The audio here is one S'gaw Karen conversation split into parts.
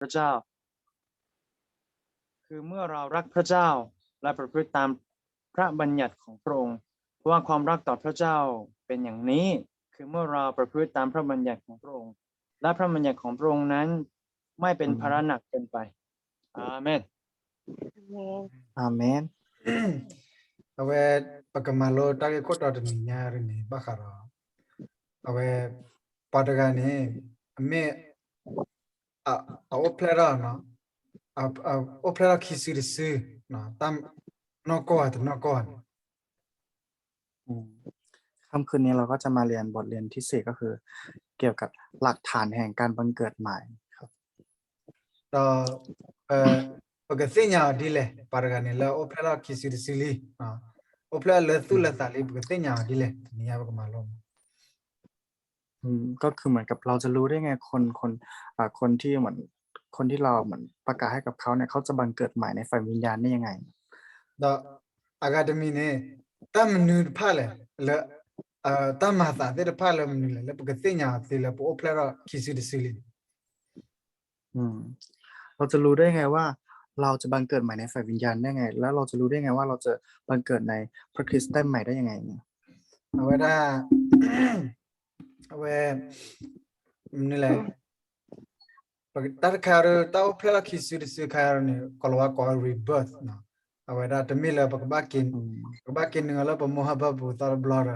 พระเจ้า คือเมื่อเรารักพระเจ้าและประพฤติตามพระบัญญัติของพระองค์ เพราะว่าความรักต่อพระเจ้าเป็นอย่างนี้ คือเมื่อเราประพฤติตามพระบัญญัติของพระองค์ และพระบัญญัติของพระองค์นั้นไม่เป็นภาระหนักเกินไป อาเมน อาเมน အဝဲ ပကမၤလိတၢ်ဂ့ၢ်ခိၣ်တီတနံၤညါရန့ၣ် ဘၣ်ဃးဒီး အဝဲ ပှၤတဂၤန့ၣ် အမ့ၢ် အအိၣ်ဖျဲၣ်ထီၣ် အိၣ်ဖျဲၣ်ထီၣ်ခံစုတစု တၢ်နီၢ်ကီၢ်ဧါတနီၢ်ကီၢ်ဧါန့ၣ် ค่ำคืนนี้เราก็จะมาเรียนบทเรียนที่สี่ก็คือ เกี่ยวกับหลักฐานแห่งการบังเกิดใหม่ครับ ဒီး ပကသ့ၣ်ညါအီၤဒ်လဲၣ် ပှၤတဂၤန့ၣ် လၢအိၣ်ဖျဲၣ်ထီၣ်ခံစုတစုလံ အိၣ်ဖျဲၣ်လၢသူၣ်လၢသးလံ ပကသ့ၣ်ညါအီၤဒ်လဲၣ် တနံၤညါပကမၤလိ อืม ก็คือเหมือนกับเราจะรู้ได้ไง คนคนอ่าคนที่เหมือนคนที่เราเหมือนประกาศให้กับเขาเนี่ยเขาจะบังเกิดใหม่ในฝ่ายวิญญาณได้ยังไง ဒီးအဂၤတမံၤန့ၣ် တၢ်မနုၤတဖၣ်လဲၣ် လၢ တၢ်မၤသးသ့ၣ်တဖၣ်လၢမနုၤလဲၣ် လၢပကသ့ၣ်ညါအီၤသ့လၢပအိၣ်ဖျဲၣ်ထီၣ်ခံစုတစုလံ อืม เราจะรู้ได้ไงว่าเราจะบังเกิดใหม่ในฝ่ายวิญญาณได้ไง แล้วเราจะรู้ได้ไงว่าเราจะบังเกิดในพระคริสต์ได้ใหม่ได้ยังไง အဝဲဒၣ် အဝဲ မနုၤလဲၣ် တၢ်တခါဒီး တၢ်အိၣ်ဖျဲၣ်ထီၣ်ခံစုတစုခါန့ၣ် ကိၤလၤဝါကိး rebirth အဝဲဒၣ်တမ့ၢ်လၢပကဘၣ်က့ၤ ပကဘၣ်က့ၤနုာ်လီၤလၢပမိၢ်ဟၢဖၢပူၤသီတဘျီ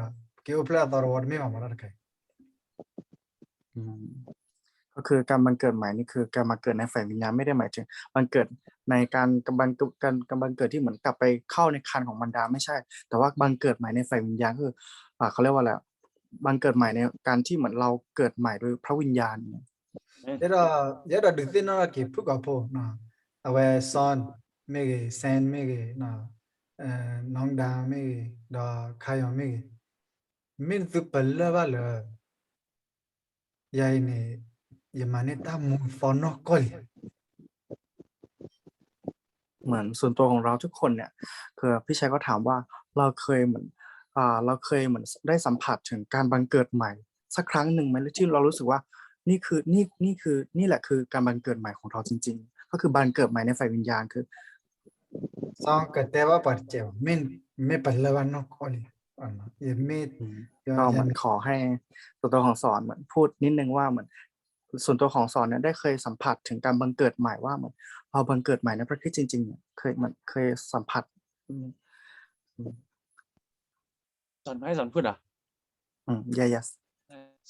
ဒီး က့ၤအိၣ်ဖျဲၣ်အသီတဝီတမ့ၢ်ဘၣ်မးတၢ်တခါအံၤ อืม ก็คือการบังเกิดใหม่นี่คือการมาเกิดในฝ่ายวิญญาณไม่ได้หมายถึงบังเกิดในการบังการบังเกิดที่เหมือนกลับไปเข้าในครรภ์ของมารดาไม่ใช่ แต่ว่าบังเกิดใหม่ในฝ่ายวิญญาณก็คืออ่าเขาเรียกว่าอะไรอะบังเกิดใหม่ในการที่เหมือนเราเกิดใหม่โดยพระวิญญาณเนี่ย ယဲဒၣ် ယဲဒၣ်ဒုးသ့ၣ်နီၣ်ထီၣ်က့ၤဖုၣ်ကိာ်ဖိ အဝဲ Son မ့ၢ်ဂ့ၤ Saint မ့ၢ်ဂ့ၤ နီၢ်ဒါ မ့ၢ်ဂ့ၤ ဒီး Kayon မ့ၢ်ဂ့ၤ မ့ၢ်သုပလၢၢ်ဘၣ်လၢ ယၤအံၤန့ၣ် ယမၤန့ၢ်တၢ်မူသီနီၢ်ကီၢ်လံ เหมือนส่วนตัวของเราทุกคนเนี่ย คือพี่ชัยก็ถามว่าเราเคยเหมือนอ่าเราเคยเหมือนได้สัมผัสถึงการบังเกิดใหม่สักครั้งหนึ่งไหมที่เรารู้สึกว่านี่คือนี่นี่คือนี่แหละคือการบังเกิดใหม่ของเราจริงๆ ก็คือบังเกิดใหม่ในฝ่ายวิญญาณคือ စီၤကတဲဘၣ်ပှၤတကဲးဘၣ် မ့ၢ်ပလၢၢ်ဘၣ်နီၢ်ကီၢ်လံ ယမ့ၢ် ก็มันขอให้ส่วนตัวของสอนเหมือนพูดนิดนึงว่าเหมือนส่วนตัวของสอนเนี่ยได้เคยสัมผัสถึงการบังเกิดใหม่ว่าเหมือนเราบังเกิดใหม่ในพระคริสต์จริงๆเนี่ยเคยเหมือนเคยสัมผัสอืมอืม สอนให้สอนพูดเหรอ อืม yeah yes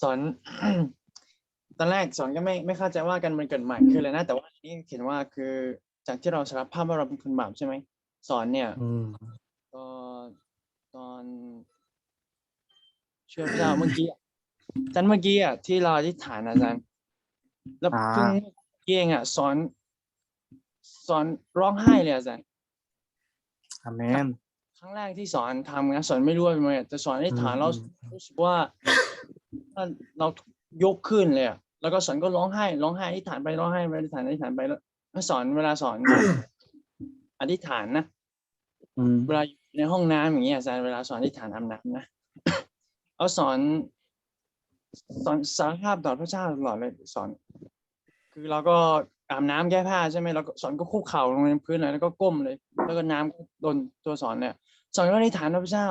สอน ตอนแรกสอนก็ไม่ไม่เข้าใจว่าการบังเกิดใหม่คืออะไรนะ แต่ว่าอันนี้เขียนว่าคือจากที่เราสารภาพว่าเราเป็นคนบาปใช่ไหม สอนเนี่ย อืม ตอนตอนเชื่อพระเจ้าเมื่อกี้อาจารย์เมื่อกี้อ่ะที่เราอธิษฐานอาจารย์แล้ว อ่า เพิ่งเมื่อกี้เองอ่ะสอน สอนร้องไห้เลยอาจารย์ อาเมน ครั้งแรกที่สอนทำนะสอนไม่รู้ว่าเป็นไงแต่สอนอธิษฐานแล้ว อืม รู้สึกว่าว่าเรายกขึ้นเลยอะแล้วก็สอนก็ร้องไห้ร้องไห้อธิษฐานไปร้องไห้ไปอธิษฐานอธิษฐานไปแล้วแล้วสอนเวลาสอน อธิษฐานนะ อืม เวลาอยู่ในห้องน้ำอย่างเงี้ยอาจารย์เวลาสอนอธิษฐานอาบน้ำนะเอาสอน สอนสารภาพต่อพระเจ้าตลอดเลยสอน คือเราก็อาบน้ำแก้ผ้าใช่ไหมเราก็สอนก็คุกเข่าลงในพื้นเลยแล้วก็ก้มเลย แล้วก็น้ำก็โดนตัวสอนเนี่ยสอนก็อธิษฐานว่าพระเจ้า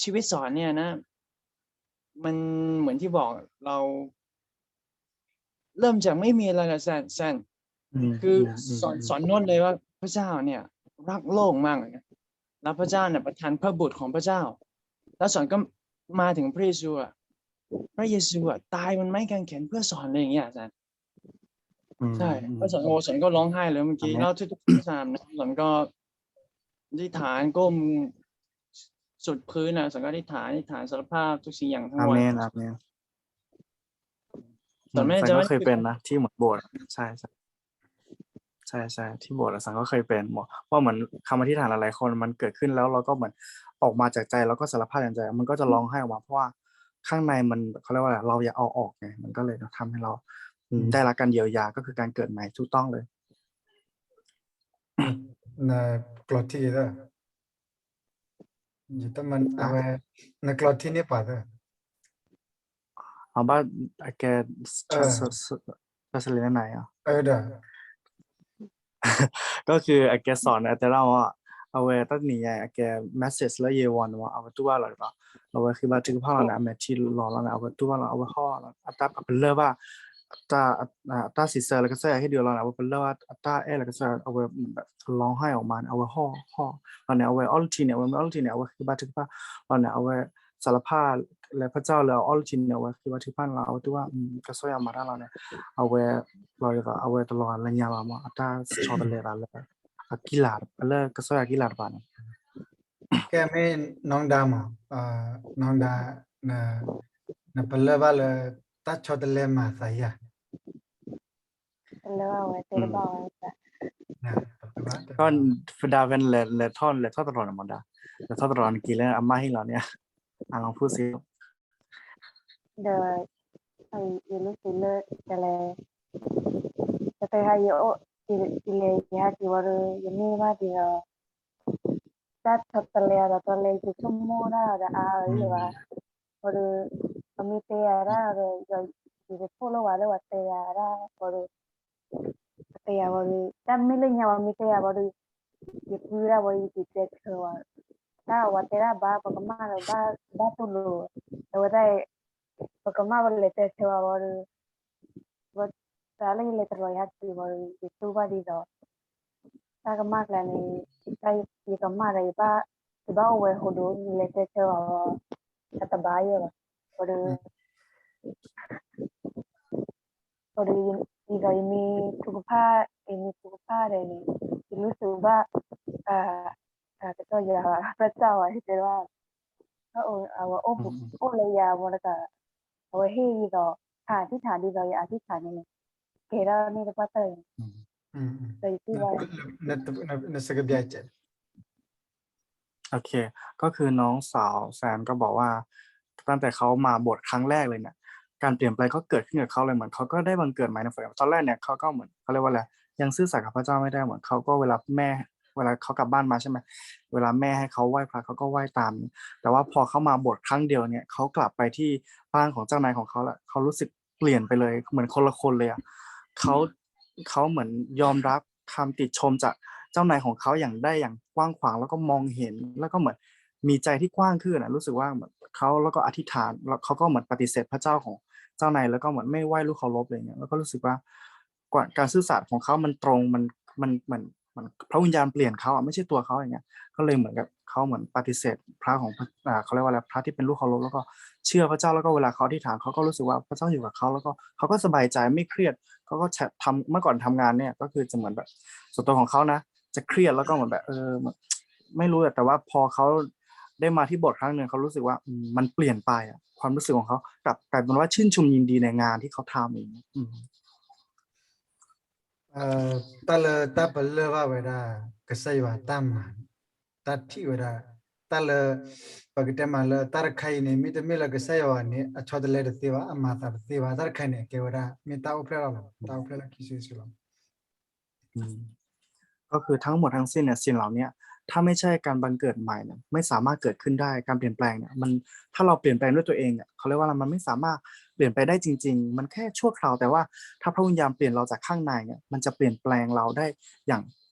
ชีวิตสอนเนี่ยนะ มันเหมือนที่บอกเรา เริ่มจากไม่มีอะไรละแซนแซน อืม คือ อืมอืม สอน อืม สอนนนท์เลยว่าพระเจ้าเนี่ย รักโลกมากเลยนะแล้วพระเจ้าเนี่ยประทานพระบุตรของพระเจ้า แล้วสอนก็มาถึงพระเยซูอะพระเยซูอะตายบนไม้กางเขนเพื่อสอนเลยอย่างเงี้ยอาจารย์ อืม ใช่ อืม พระสอนโอสอนก็ร้องไห้เลยเมื่อกี้ อาเมน แล้วทุกๆสนามนะสอนก็อธิษฐานก้มสุดพื้นนะสอนก็อธิษฐานอธิษฐานสารภาพทุกสิ่งอย่างทั้ง อา วั เม น นอาเมน สอนไม่แน่ใจ อืม ว่า ก็เคยเป็นนะที่เหมือนโบสถ์ใช่ใช่ใช่ใช่ที่โบสถ์อะสังก็เคยเป็นบอกว่าเหมือนคำอธิษฐานหลายๆคนมันเกิดขึ้นแล้วเราก็เหมือนออกมาจากใจแล้วก็สารภาพจากใจมันก็จะร้องไห้ออกมาเพราะว่าข้างในมันเขาเรียกว่าอะไรเราอยากเอาออกไงมันก็เลยทำให้เราอืม อืม ได้รับการเยียวยาก็คือการเกิดใหม่ถูกต้องเลย နကျီၢ်ထံၣ်သၢ ယတမ့ၢ်အဝဲ နကျီၢ်ထံၣ်န့ၢ်ပှၤသၢ เอาบ้าแก เออ ကဲစီၤနၤယၤ အဝဲတနံၤညါအကဲ message လၢယဝီၤန့ၣ်မး အဝဲတူၢ်ဘၣ်လီၤဒ်သိး အဝဲဃ့ဘါထုကဖၣ်လီၤန့ၣ် အမဲာ်ထံလီၤလီၤန့ၣ် အဝဲတူၢ်ဘၣ်လီၤ အဝဲဟီၣ်လီၤ အတၢ်ပလၢၢ်ဘၣ် အတၢ်စံးဆၢလၢကစၢ်ယွၤဟ့ၣ်ဒုးအီၤလီၤန့ၣ် အဝဲပလၢၢ်ဘၣ်အတၢ်အဲၣ်လၢကစၢ်ယွၤ အဝဲ ร้องไห้ အီၤမးန့ၣ် အဝဲဟီၣ်ဟီၣ်လီၤန့ၣ် အဝဲအီၣ်လုၢ်ထံန့ၣ် အဝဲမ့ၢ်အီၣ်လုၢ်ထံန့ၣ် အဝဲဃ့ဘါထုကဖၣ်လီၤန့ၣ် အဝဲ စးလဖၣ် လၢဖဲကၠီလၢအအီၣ်လုၢ်ထံန့ၣ် အဝဲဃ့ဘါထုကဖၣ်န့ၣ်လီၤ အဝဲတူၢ်ဘၣ် ကစၢ်ယွၤမၤတၢ်လီၤန့ၣ် အဝဲ လီၤဒ်သိး အဝဲတလီၤလၢညါလီၤမး အတၢ်ဆီတလဲသးလၢ အကံၢ်လၤ လၢကစၢ်ယွၤကံၢ်လၤတဖၣ်န့ၣ် ကဲမ့ၢ် နီၢ်ဒါမး နီၢ်ဒါ နပလၢၢ်ဘၣ်လၢ တၢ်ဆီတလဲမၤသးယၤ ပလၢၢ်ဘၣ်ဝဲတဲတဘၣ်ဝဲ ကဒါဖဲလဲၤထီၣ်လဲၤထီၣ်တရီၤန့ၣ်မးဒါ လဲၤထီၣ်တရီၤနက့ၤလၢအမါဟံၣ်လီၤန့ၣ် အလီၤဖှိၣ်စ့ ဒီး ယလူၤသုးလၢ တလဲၤ တတဲဟါယအိၣ် ယလဲၤယဟဲက့ၤဝံၤဒီး ယမ့ၢ်ဘၣ်ဒ်ဒီး တၢ်ဆီတလဲအီၤဒီး တလဲၤယဆိကမိၣ်တၢ်ဒီးအါအါဂီၢ်ဂီၢ်ဘၣ် ဘၣ်ဒီး ပမ့ၢ်တဲယၤဒၣ်ဒီး ယတဆိၣ်လၢဝဲလၢဝဲတဲယၤဒၣ်ဘၣ်ဒီး ပတဲယၤဘၣ်ဒီး တၢ်မ့ၢ်လၢညါဝဲမ့ၢ်တဲယၤဘၣ်ဒီး ယကုၢ်ဒၣ်ဝဲ ယကတဲဆၢဝဲ တၢ်ဝဲတဲဒၣ်ဘၣ် ပကမၣ်ဒီးဘၣ်တူၢ်လိာ် အဝဲဒၣ် ပကမၣ်ပလဲၤတဲဆၢဝဲဘၣ်ဒီး ဝဲတၢ်လၢယလဲၤတရီၤယဟဲက့ၤဘၣ်ဒီး ယတူၢ်ဘၣ်ဒ်သိး တၢ်ကမၣ်ကျါန့ၣ် တၢ်ယကမၣ်ဒီး ယဘၣ်အိၣ်ဝဲဟိဒိၣ် ယလဲၤတဲဆၢဝဲဘၣ် အတဘၣ်ယဲၢ်ဘၣ် ဘၣ်ဒီး ဘၣ်ဒီး ဒ်သိးယမ့ၢ်ထုကဖၣ် ယမ့ၢ်ထုကဖၣ်ဒီးန့ၣ် ယလူၤသုးဘၣ် ကတီၢ်ယၤဘၣ် ပတၢ်ဝဲတဲဘၣ် အဝဲအိၣ်လၢယၤမ့ၢ်တကး အဝဲဟ့ၣ်ဒ်သိး ဟးထံၣ်ထးဒ်သိးယအထံၣ်ထးန့ၣ် ကဲထီၣ်န့ၣ်တပှၢ်တၢၢ်န့ၣ် ဒီးယတူၢ်ဘၣ် နစကဘျါကဲ โอเค ก็คือน้องสาวแซมก็บอกว่า ตั้งแต่เขามาโบสถ์ครั้งแรกเลยเนี่ย การเปลี่ยนแปลงก็เกิดขึ้นกับเขาเลย เหมือนเขาก็ได้บังเกิดใหม่ในฝัน ตอนแรกเนี่ยเขาก็เหมือน เขาเรียกว่าอะไร ยังซื่อสัตย์กับพระเจ้าไม่ได้ เหมือนเขาก็เวลาแม่ เวลาเขากลับบ้านมาใช่ไหม เวลาแม่ให้เขาไหว้พระเขาก็ไหว้ตาม แต่ว่าพอเขามาโบสถ์ครั้งเดียวเนี่ย เขากลับไปที่บ้านของเจ้านายของเขาแล้ว เขารู้สึกเปลี่ยนไปเลย เหมือนคนละคนเลยอะ เขา เขาเหมือนยอมรับคำติชมจากเจ้านายของเขาอย่างได้อย่างกว้างขวาง แล้วก็มองเห็น แล้วก็เหมือนมีใจที่กว้างขึ้นอะ รู้สึกว่าเหมือนเขาแล้วก็อธิษฐาน แล้วเขาก็เหมือนปฏิเสธพระเจ้าของเจ้านาย แล้วก็เหมือนไม่ไหว้รูปเคารพอะไรเงี้ย แล้วก็รู้สึกว่า กว่า การซื่อสัตย์ของเขามันตรง มัน มัน เหมือน เหมือนพระวิญญาณเปลี่ยนเขาอะ ไม่ใช่ตัวเขาอย่างเงี้ย ก็เลยเหมือนกับเขาเหมือนปฏิเสธพระของ อ่า เขาเรียกว่าอะไร พระที่เป็นรูปเคารพ แล้วก็เชื่อพระเจ้า แล้วก็เวลาเขาอธิษฐาน เขาก็รู้สึกว่าพระเจ้าอยู่กับเขา แล้วก็เขาก็สบายใจ ไม่เครียด เขาก็จะทำ เมื่อก่อนทำงานเนี่ย ก็คือจะเหมือนแบบ ส่วนตัวของเขานะ จะเครียด แล้วก็เหมือนแบบ เออ ไม่รู้อะ แต่ว่าพอเขาได้มาที่โบสถ์ครั้งหนึ่ง เขารู้สึกว่า อืม มันเปลี่ยนไปอะ ความรู้สึกของเขากลับกลายเป็นว่าชื่นชมยินดีในงานที่เขาทำอย่างเงี้ย อืม တၢ်လၢတၢ်ပလၢၢ်ဘၣ်ဝဲဒၣ် ကစၢ်ယွၤတၢ်မၤ တၢ်ထံၣ်ဝဲဒၣ် တၢ်လၢ ပကတဲမးလၢတၢ်တခါအံၤန့ၣ် မ့တမ့ၢ်လၢကစၢ်ယွၤန့ၣ် အဆီတလဲတသ့ဘၣ် အမၤသးတသ့ဘၣ် တၢ်တခါအံၤန့ၣ် အကဲဝဲဒၣ် မ့ၢ်တၢ်အိၣ်ဖျဲၣ်လီၤလီၤ တၢ်အိၣ်ဖျဲၣ်လၢခံစုတစုလီၤ อืม ก็คือทั้งหมดทั้งสิ้นเนี่ยสิ่งเหล่านี้ถ้าไม่ใช่การบังเกิดใหม่เนี่ยไม่สามารถเกิดขึ้นได้การเปลี่ยนแปลงเนี่ยมันถ้าเราเปลี่ยนแปลงด้วยตัวเองเนี่ยเขาเรียกว่าอะไรมันไม่สามารถเปลี่ยนไปได้จริงๆมันแค่ชั่วคราวแต่ว่าถ้าพระวิญญาณเปลี่ยนเราจากข้างในเนี่ยมันจะเปลี่ยนแปลงเราได้อย่าง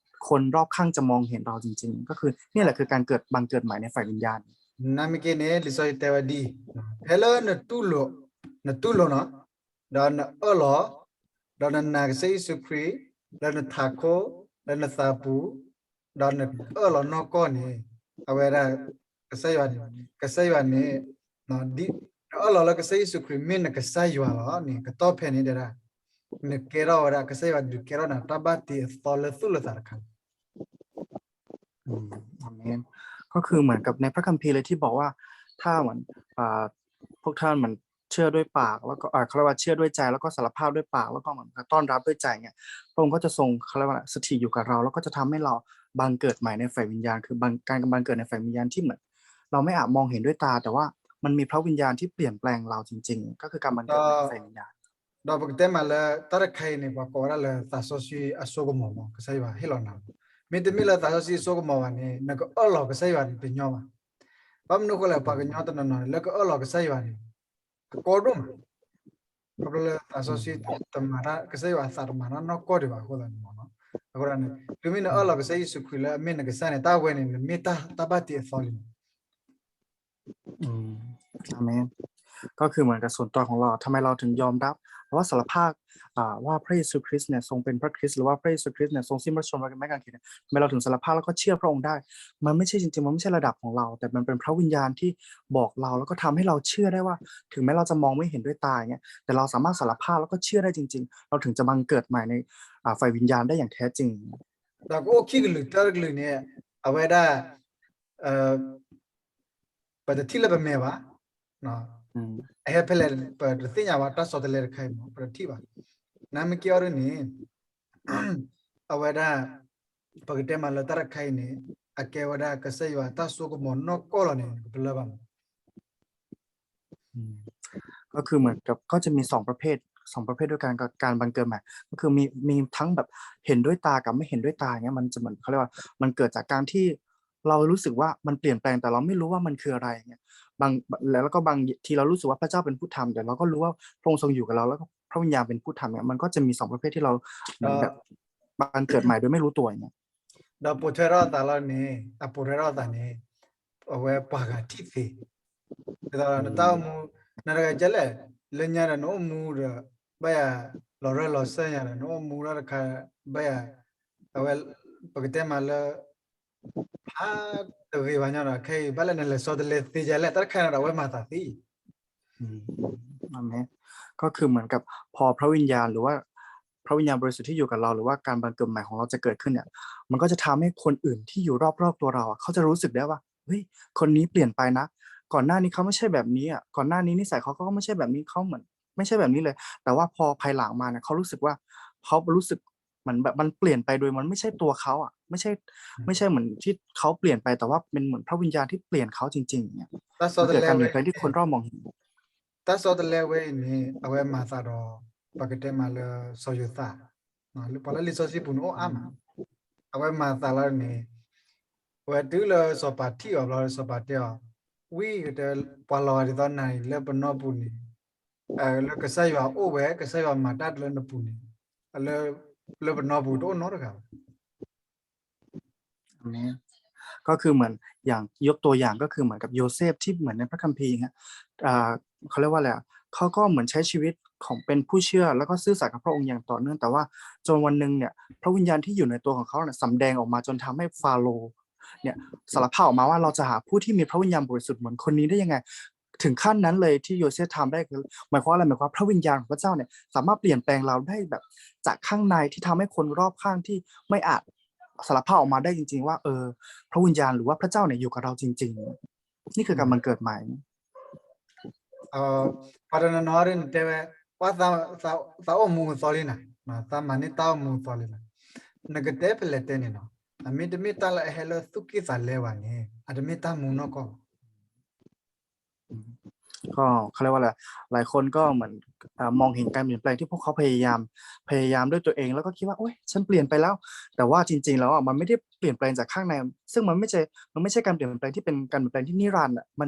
คนรอบข้างจะมองเห็นเราจริงๆก็คือเนี่ยแหละคือการเกิดบังเกิดใหม่ในฝ่ายวิญญาณ နမ့ၢ်က့န့ၣ် လံာ်စီဆှံတဲဝဲဒ်အံၤ, ဖဲလၢနတူၢ်လိာ်, နတူၢ်လိာ်နီၤ, ဒီးနအၢၣ်လီၤ, ဒီးနနာ်ကစၢ်ယ့ၣ်ၡူးခရံာ်, လၢနထးခိၣ်, လၢနသးပူၤ, ဒီးနအၢၣ်လီၤနီၢ်ကီၢ်န့ၣ်, အဝဲဒၣ် ကစၢ်ယွၤန့ၣ်, ကစၢ်ယွၤန့ၣ်, နအၢၣ်လီၤလၢကစၢ်ယ့ၣ်ၡူးခရံာ်မ့ၢ်နကစၢ်ယွၤလီၤန့ၣ် ကတီၢ်ဖဲန့ၣ်တဲဒၣ်, နကဲထီၣ်ဝဲဒၣ် ကစၢ်ယွၤဒုးကဲထီၣ်နၤတၢ်ဘၣ်တ့အသီလၢသူၣ်လၢသးတခါ อืม อาเมน ก็คือเหมือนกับในพระคัมภีร์เลยที่บอกว่า ถ้าเหมือนอ่าพวกท่านเหมือนเชื่อด้วยปากแล้วก็เอ่อเขาเรียกว่าเชื่อด้วยใจแล้วก็สารภาพด้วยปากแล้วก็เหมือนกับต้อนรับด้วยใจเนี่ยพระองค์ก็จะทรงเขาเรียกว่าอะไรสถิตอยู่กับเราแล้วก็จะทำให้เราบังเกิดใหม่ในฝ่ายวิญญาณคือบังการบังเกิดในฝ่ายวิญญาณที่เหมือนเราไม่อาจมองเห็นด้วยตาแต่ว่ามันมีพระวิญญาณที่เปลี่ยนแปลงเราจริงๆก็คือการบังเกิดในฝ่ายวิญญาณ ဒီးပကတဲမးလၢတၢ်တခါအံၤန့ၣ် ပှၤကိးဝဲဒၣ်လၢသးစီဆှံအစိကမီၤမး ကစၢ်ယွၤဟ့ၣ်လီၤနၤ, မ့တမ့ၢ်လၢသးစီဆှံအစိကမီၤဘၣ်န့ၣ် နကအၢၣ်လီၤကစၢ်ယွၤန့ၣ်တညီဘၣ်. ဘၣ်မနုၤအဃိလဲၣ် ပှၤကညီတနီၤနီၤန့ၣ် လၢကအၢၣ်လီၤကစၢ်ယွၤန့ၣ် အကီဒိၣ်မး ခီဖျိလၢသးစီဆှံတမၤတၢ် ကစၢ်ယွၤအသးတမၤတၢ်နီၢ်ကီၢ်ဒံးဘၣ်အဃိသတးန့ၣ်မ့ၢ်နီၤ. အဃိန့ၣ် တုၤမ့ၢ်နအၢၣ်လီၤကစၢ်ယ့ၣ်ၡူးခရံာ်လၢအမ့ၢ်နကစၢ်န့ၣ် တၢ်ဝဲန့ၣ် နမ့ၢ်တၢ်ဘၣ်တ့အသီလံမး. อืมอาเมน ก็คือเหมือนกับส่วนตัวของเราทำไมเราถึงยอมรับหรือว่าสารภาพอ่าว่าพระเยซูคริสต์เนี่ยทรงเป็นพระคริสต์หรือว่าพระเยซูคริสต์เนี่ยทรงสิ้นพระชนม์บนไม้กางเขนเนี่ยทำไมเราถึงสารภาพแล้วก็เชื่อพระองค์ได้ มันไม่ใช่จริงๆ มันไม่ใช่ระดับของเรา แต่มันเป็นพระวิญญาณที่บอกเราแล้วก็ทำให้เราเชื่อได้ว่า ถึงแม้เราจะมองไม่เห็นด้วยตาอย่างเงี้ย แต่เราสามารถสารภาพแล้วก็เชื่อได้จริงๆ เราถึงจะบังเกิดใหม่ในอ่าฝ่ายวิญญาณได้อย่างแท้จริง ဒီးကအိၣ်ခံကလုာ်တၢ်တကလုာ်န့ၣ် အဝဲဒၣ် ပတထံၣ်လၢပမဲာ်ဘၣ်, အဟဲဖဲလဲၣ် ပတသ့ၣ်ညါဘၣ် တၢ်ဆီတလဲတခါအံၤမ့ၢ် ပတထံၣ်ဘၣ်. နမ့ၢ်က့ၤအီၤဒ်န့ၣ် အဝဲဒၣ် ပကတဲမးလၢတၢ်တခါအံၤန့ၣ် အကဲဝဲဒၣ်ကစၢ်ယွၤတၢ်စိကမီၤနီၢ်ကီၢ်လီၤန့ၣ် ပလၢၢ်ဘၣ်မး ก็คือเหมือนกับก็จะมีสองประเภทสองประเภทด้วยกันกับการบังเกิดใหม่ ก็คือมีมีทั้งแบบเห็นด้วยตากับไม่เห็นด้วยตาอย่างเงี้ยมันจะเหมือนเขาเรียกว่ามันเกิดจากการที่เรารู้สึกว่ามันเปลี่ยนแปลงแต่เราไม่รู้ว่ามันคืออะไรเงี้ยบางแล้วก็บางทีเรารู้สึกว่าพระเจ้าเป็นผู้ทำแต่เราก็รู้ว่าพระองค์ทรงอยู่กับเราแล้วก็พระวิญญาณเป็นผู้ทำเนี่ยมันก็จะมีสองประเภทที่เราเหมือนแบบบังเกิดใหม่โดยไม่รู้ตัวอย่างเงี้ย ဒီးပိာ်ထွဲထီၣ်အသးလီၤန့ၣ် အပိာ်ထွဲထီၣ်အသးန့ၣ် အဝဲပှၤဂၤထံၣ်သ့ ဒ်သိးနတၢ်အိၣ်မူ နတဂၤကဲလဲၣ် လၢညါဒီးနအိၣ်မူဒီး ဘၣ်ယၤ လီၤရၢၢ်လီၤစၢၢ်ညါဒီး နအိၣ်မူထီၣ်တခါ ဘၣ်ယၤ အဝဲ ပကတဲမးလၢ ဖးတဂ့ၤဘၣ်ညီဒီး ခဲအံၤ ဘၣ်လဲၣ်နလဲၤဆီတလဲသ့ယၤလဲၣ် တၢ်တခါန့ၣ်ဒီး အဝဲမၤသးသ့ อาเมน ก็คือเหมือนกับพอพระวิญญาณหรือว่าพระวิญญาณบริสุทธิ์ที่อยู่กับเราหรือว่าการบังเกิดใหม่ของเราจะเกิดขึ้นเนี่ย มันก็จะทำให้คนอื่นที่อยู่รอบๆตัวเราอะเขาจะรู้สึกได้ว่าเฮ้ยคนนี้เปลี่ยนไปนะ ก่อนหน้านี้เขาไม่ใช่แบบนี้อ่ะก่อนหน้านี้นิสัยเขาก็ไม่ใช่แบบนี้เขาเหมือนไม่ใช่แบบนี้เลย แต่ว่าพอภายหลังมาเนี่ยเขารู้สึกว่าเขารู้สึกเหมือนแบบมันเปลี่ยนไปโดยมันไม่ใช่ตัวเขาอ่ะไม่ใช่ไม่ใช่เหมือนที่เขาเปลี่ยนไปแต่ว่าเป็นเหมือนพระวิญญาณที่เปลี่ยนเขาจริงๆเนี่ยมันเกิดการเปลี่ยนแปลงที่คนรอบมองเห็น တၢ်ဆီတလဲဝဲအံၤန့ၣ် အဝဲမၤသးဒီး ပကတဲမးလၢစီၤယိၤသး လၢပှၤလၢလံာ်စီဆှံပူၤန့ၣ်အိၣ်အါမး အဝဲမၤသးလီၤန့ၣ် အဝဲတုၤလၢစီၤပၤထံၣ်အီၤဘျီ စီၤပၤတဲအီၤ ဝံ ကတဲ ပှၤလီၤဂာ်ဒ်သိးနၤအံၤလၢပနီၢ်ပူၤန့ၣ် လၢကစၢ်ယွၤအိၣ်ဝဲ ကစၢ်ယွၤမၤတၢ်လၢနပူၤန့ၣ် လၢပနီၢ်ပူၤတအိၣ်နီတဂၤဘၣ် อาเมน ก็คือเหมือนอย่างยกตัวอย่างก็คือเหมือนกับโยเซฟที่เหมือนในพระคัมภีร์อย่างเงี้ยอ่าเขาเรียกว่าอะไรอ่ะเขาก็เหมือนใช้ชีวิตของเป็นผู้เชื่อแล้วก็ซื่อสัตย์กับพระองค์อย่างต่อเนื่องแต่ว่าจนวันหนึ่งเนี่ยพระวิญญาณที่อยู่ในตัวของเขาเนี่ยสำแดงออกมาจนทำให้ฟาโรห์เนี่ยสารภาพออกมาว่าเราจะหาผู้ที่มีพระวิญญาณบริสุทธิ์เหมือนคนนี้ได้ยังไง ถึงขั้นนั้นเลยที่โยเซฟทำได้คือหมายความว่าอะไรหมายความว่าพระวิญญาณของพระเจ้าเนี่ยสามารถเปลี่ยนแปลงเราได้แบบจากข้างในที่ทำให้คนรอบข้างที่ไม่อาจสารภาพออกมาได้จริงๆว่าเออพระวิญญาณหรือว่าพระเจ้าเนี่ยอยู่กับเราจริงๆ นี่คือการบังเกิดใหม่ ပှၤတနီၤနီၤဒ်နတဲဝဲ ပှၤသးအိၣ်မူအသီလံနၤ သးမၤန့ၢ်တၢ်အိၣ်မူအသီလံနၤ နကတဲဖဲလဲၣ်တဲန့ၣ်နီၤ အမ့တမ့ၢ်တၢ်လၢအဟဲလၢသူၣ်ကံၢ်သးလဲဘၣ်န့ၣ် အတမ့ၢ်တၢ်မူနီၢ်ကီၢ်ဘၣ် ก็เขาเรียกว่าอะไร หลายคนก็เหมือนเอ่อมองเห็นการเปลี่ยนแปลงที่พวกเขาพยายามพยายามด้วยตัวเองแล้วก็คิดว่าโอ๊ยฉันเปลี่ยนไปแล้วแต่ว่าจริงๆแล้วอ่ะมันไม่ได้เปลี่ยนแปลงจากข้างในซึ่งมันไม่ใช่มันไม่ใช่การเปลี่ยนแปลงที่เป็นการเปลี่ยนแปลงที่นิรันดร์อ่ะมัน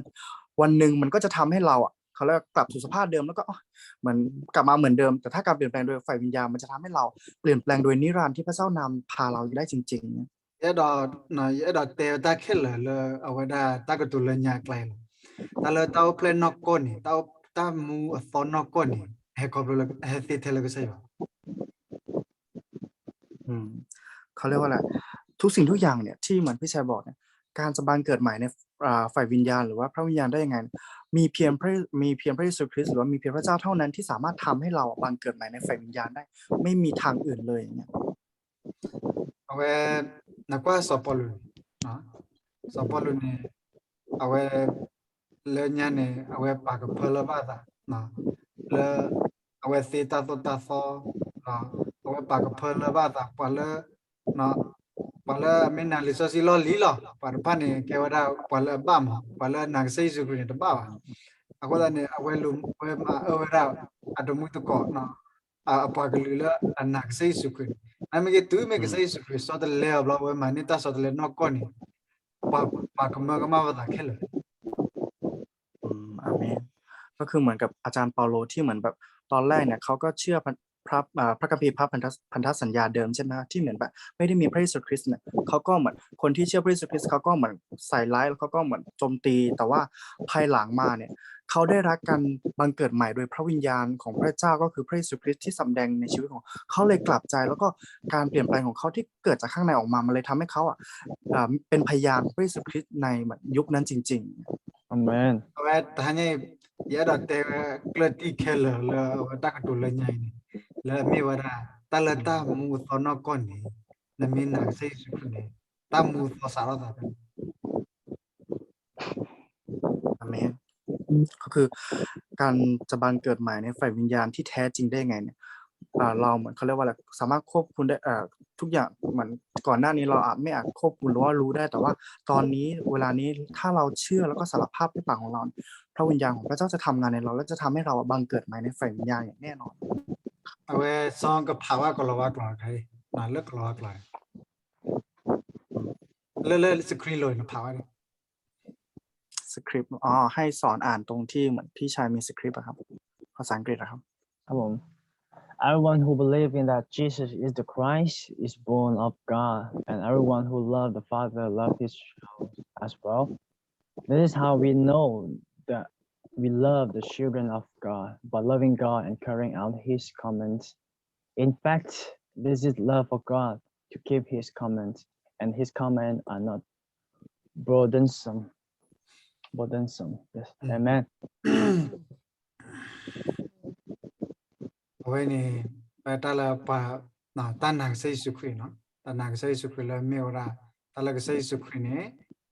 วันหนึ่งมันก็จะทำให้เราอ่ะเขาเรียกว่ากลับสู่สภาพเดิมแล้วก็อ๋อเหมือนกลับมาเหมือนเดิมแต่ถ้าการเปลี่ยนแปลงโดยฝ่ายวิญญาณมันจะทำให้เราเปลี่ยนแปลงโดยนิรันดร์ที่พระเจ้านำพาเราได้จริงๆ ယအဲၣ်ဒိး ယအဲၣ်ဒိးတဲတၢ်ခဲလၢာ်လၢအဝဲဒၣ်တၢ်ကတိၤလၢညါအကျါအံၤလီၤ. တၢ်လၢတၢ်အိၣ်ဖျဲၣ်နီၢ်ကီၢ်န့ၣ် တၢ်အိၣ် တၢ်မူအသီနီၢ်ကီၢ်န့ၣ် ဟဲခီဖျိလၢ ဟဲသ့ထဲလၢကစၢ်ယွၤ อืมเขาเรียกว่าอะไร ทุกสิ่งทุกอย่างเนี่ยที่เหมือนพี่ชายบอกเนี่ยการจะบังเกิดใหม่ในอ่าฝ่ายวิญญาณหรือว่าพระวิญญาณได้ยังไง มีเพียงพระมีเพียงพระเยซูคริสต์หรือว่ามีเพียงพระเจ้าเท่านั้นที่สามารถทำให้เราบังเกิดใหม่ในฝ่ายวิญญาณได้ ไม่มีทางอื่นเลยอย่างเงี้ย အဝဲ နကွၢ်စီၤပီလူးန့ၣ် စီၤပီလူးန့ၣ် အဝဲ လၢညါန့ၣ် အဝဲပာ်ကဖၢလၢဘၣ်သး လၢ အဝဲသ့တၢ်သိၣ်တၢ်သီ အဝဲပာ်ကဖၢလၢဘၣ်သး ပှၤလၢ ပှၤလၢအမ့ၢ်နာ်လံာ်စီဆှံလီၢ်လံၤလီၤ ပှၤတဖၣ်န့ၣ် ကဲဝဲဒၣ်ပှၤလၢအဘၣ်မး ပှၤလၢအနာ်ကစၢ်ယ့ၣ်ၡူးခရံာ်န့ၣ်တဘၣ်ဘၣ်. အဃိသတးန့ၣ် အဝဲလူၤဝဲမၤအၢဝဲဒၣ် အတမူတကိး အပှၤကလုာ်လၢအနာ်ကစၢ်ယ့ၣ်ၡူးခရံာ်န့ၣ် နမ့ၢ်က့ၤတုၤမ့ၢ်ကစၢ်ယ့ၣ်ၡူးခရံာ်ဆီတလဲအီၤဘျီ အဝဲမၤန့ၢ်တၢ်ဆီတလဲနီၢ်ကီၢ်န့ၣ် ပှၤကမၢကမၣ်ဝဲသးခဲလၢာ် อาเมน ก็คือเหมือนกับอาจารย์เปาโลที่เหมือนแบบตอนแรกเนี่ยเขาก็เชื่อพระพระอ่าพระคัมภีร์พระพันธพันธสัญญาเดิมใช่ไหมฮะที่เหมือนแบบไม่ได้มีพระเยซูคริสต์เนี่ยเขาก็เหมือนคนที่เชื่อพระเยซูคริสต์เขาก็เหมือนใส่ร้ายแล้วเขาก็เหมือนโจมตีแต่ว่าภายหลังมาเนี่ยเขาได้รับการบังเกิดใหม่โดยพระวิญญาณของพระเจ้าก็คือพระเยซูคริสต์ที่สำแดงในชีวิตของเขาเลยกลับใจแล้วก็การเปลี่ยนแปลงของเขาที่เกิดจากข้างในออกมามันเลยทำให้เขาอ่ะอ่าเป็นพยานพระเยซูคริสต์ในยุคนั้นจริงๆ อาเมน အဝဲတဟါညါ ယအဲၣ်ဒိးတဲဝဲကျၢၢ်တံၢ်ခဲလၢာ်လၢအဝဲတၢ်ကတိၤလၢညါအံၤန့ၣ် လၢအမ့ၢ်ဝဲဒၣ် တၢ်လၢတၢ်မူအသီနီၢ်ကီၢ်န့ၣ် နမ့ၢ်နာ်ကစၢ်ယ့ၣ်ၡူးခရံာ်န့ၣ် တၢ်မူအသီစးထီၣ်သးဖဲန့ၣ် อาเมน ก็คือการจะบังเกิดใหม่ในฝ่ายวิญญาณที่แท้จริงได้ไงเนี่ยอ่าเราเหมือนเขาเรียกว่าอะไรสามารถควบคุมได้เอ่อทุกอย่างเหมือนก่อนหน้านี้เราอาจไม่อาจควบคุมหรือว่ารู้ได้แต่ว่าตอนนี้เวลานี้ถ้าเราเชื่อแล้วก็สารภาพด้วยปากของเราพระวิญญาณของพระเจ้าจะทำงานในเราและจะทำให้เราบังเกิดใหม่ในฝ่ายวิญญาณอย่างแน่นอน အဝဲစီၤကဖးဝဲကလီၤဝါကျိာ်ခဲအံၤ လၢကလီၤဝါကျိာ် လၢလၢ screen လိၤနဖးဝဲ script อ๋อให้สอนอ่านตรงที่เหมือนพี่ชายมี script อะครับภาษาอังกฤษอะครับครับผม Everyone who believes in that Jesus is the Christ is born of God, and everyone who loves the Father loves his child as well. This is how we know that we love the children of God, by loving God and carrying out his commands. In fact, this is love for God, to keep his commands, and his commands are not burdensome. Burdensome. Yes. Amen. အဝဲန့ၣ် ပတၢ်လၢပှၤ တၢ်နာ်ကစၢ်ယ့ၣ်ၡူးခရံာ်နီၤ တၢ်နာ်ကစၢ်ယ့ၣ်ၡူးခရံာ်လၢမ့ၢ်ဝဲဒၣ် တၢ်လၢကစၢ်ယ့ၣ်ၡူးခရံာ်န့ၣ်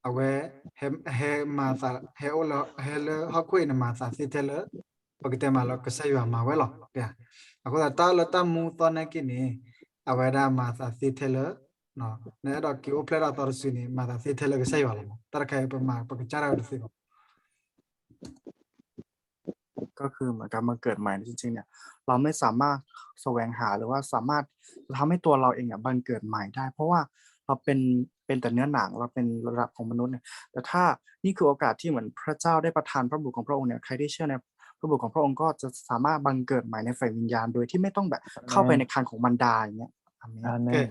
အဝဲ ဟဲမၤသး ဟဲအိၣ်လၢ ဟဲလၢဟီၣ်ခိၣ်အံၤန့ၣ် မၤသးသ့ထဲလၢ ပကတဲမးလၢကစၢ်ယွၤမၤဝဲလီၤ. အဃိသတးတၢ်လၢတၢ်မူအသီနာ်က့န့ၣ် အဝဲဒၣ်မၤသးသ့ထဲလၢ နအဲၣ်ဒိးက့ၤအိၣ်ဖျဲၣ်ထီၣ်အသီတစုန့ၣ် မၤသးသ့ထဲလၢကစၢ်ယွၤလီၤမး တၢ်တခါအံၤပမၤပကစၢ်ဒၣ်ဝဲတသ့ဘၣ် ก็คือเหมือนกับมาเกิดใหม่จริงๆเนี่ยเราไม่สามารถแสวงหาหรือว่าสามารถจะทำให้ตัวเราเองอ่ะบังเกิดใหม่ได้เพราะว่าเราเป็นเป็นแต่เนื้อหนังเราเป็นระดับของมนุษย์เนี่ยแต่ถ้านี่คือโอกาสที่เหมือนพระเจ้าได้ประทานพระบุตรของพระองค์เนี่ยใครที่เชื่อในพระบุตรของพระองค์ก็จะสามารถบังเกิดใหม่ในฝ่ายวิญญาณโดยที่ไม่ต้องแบบเข้าไปในครรภ์ของมารดาอย่างเงี้ยอาเมน อาเมน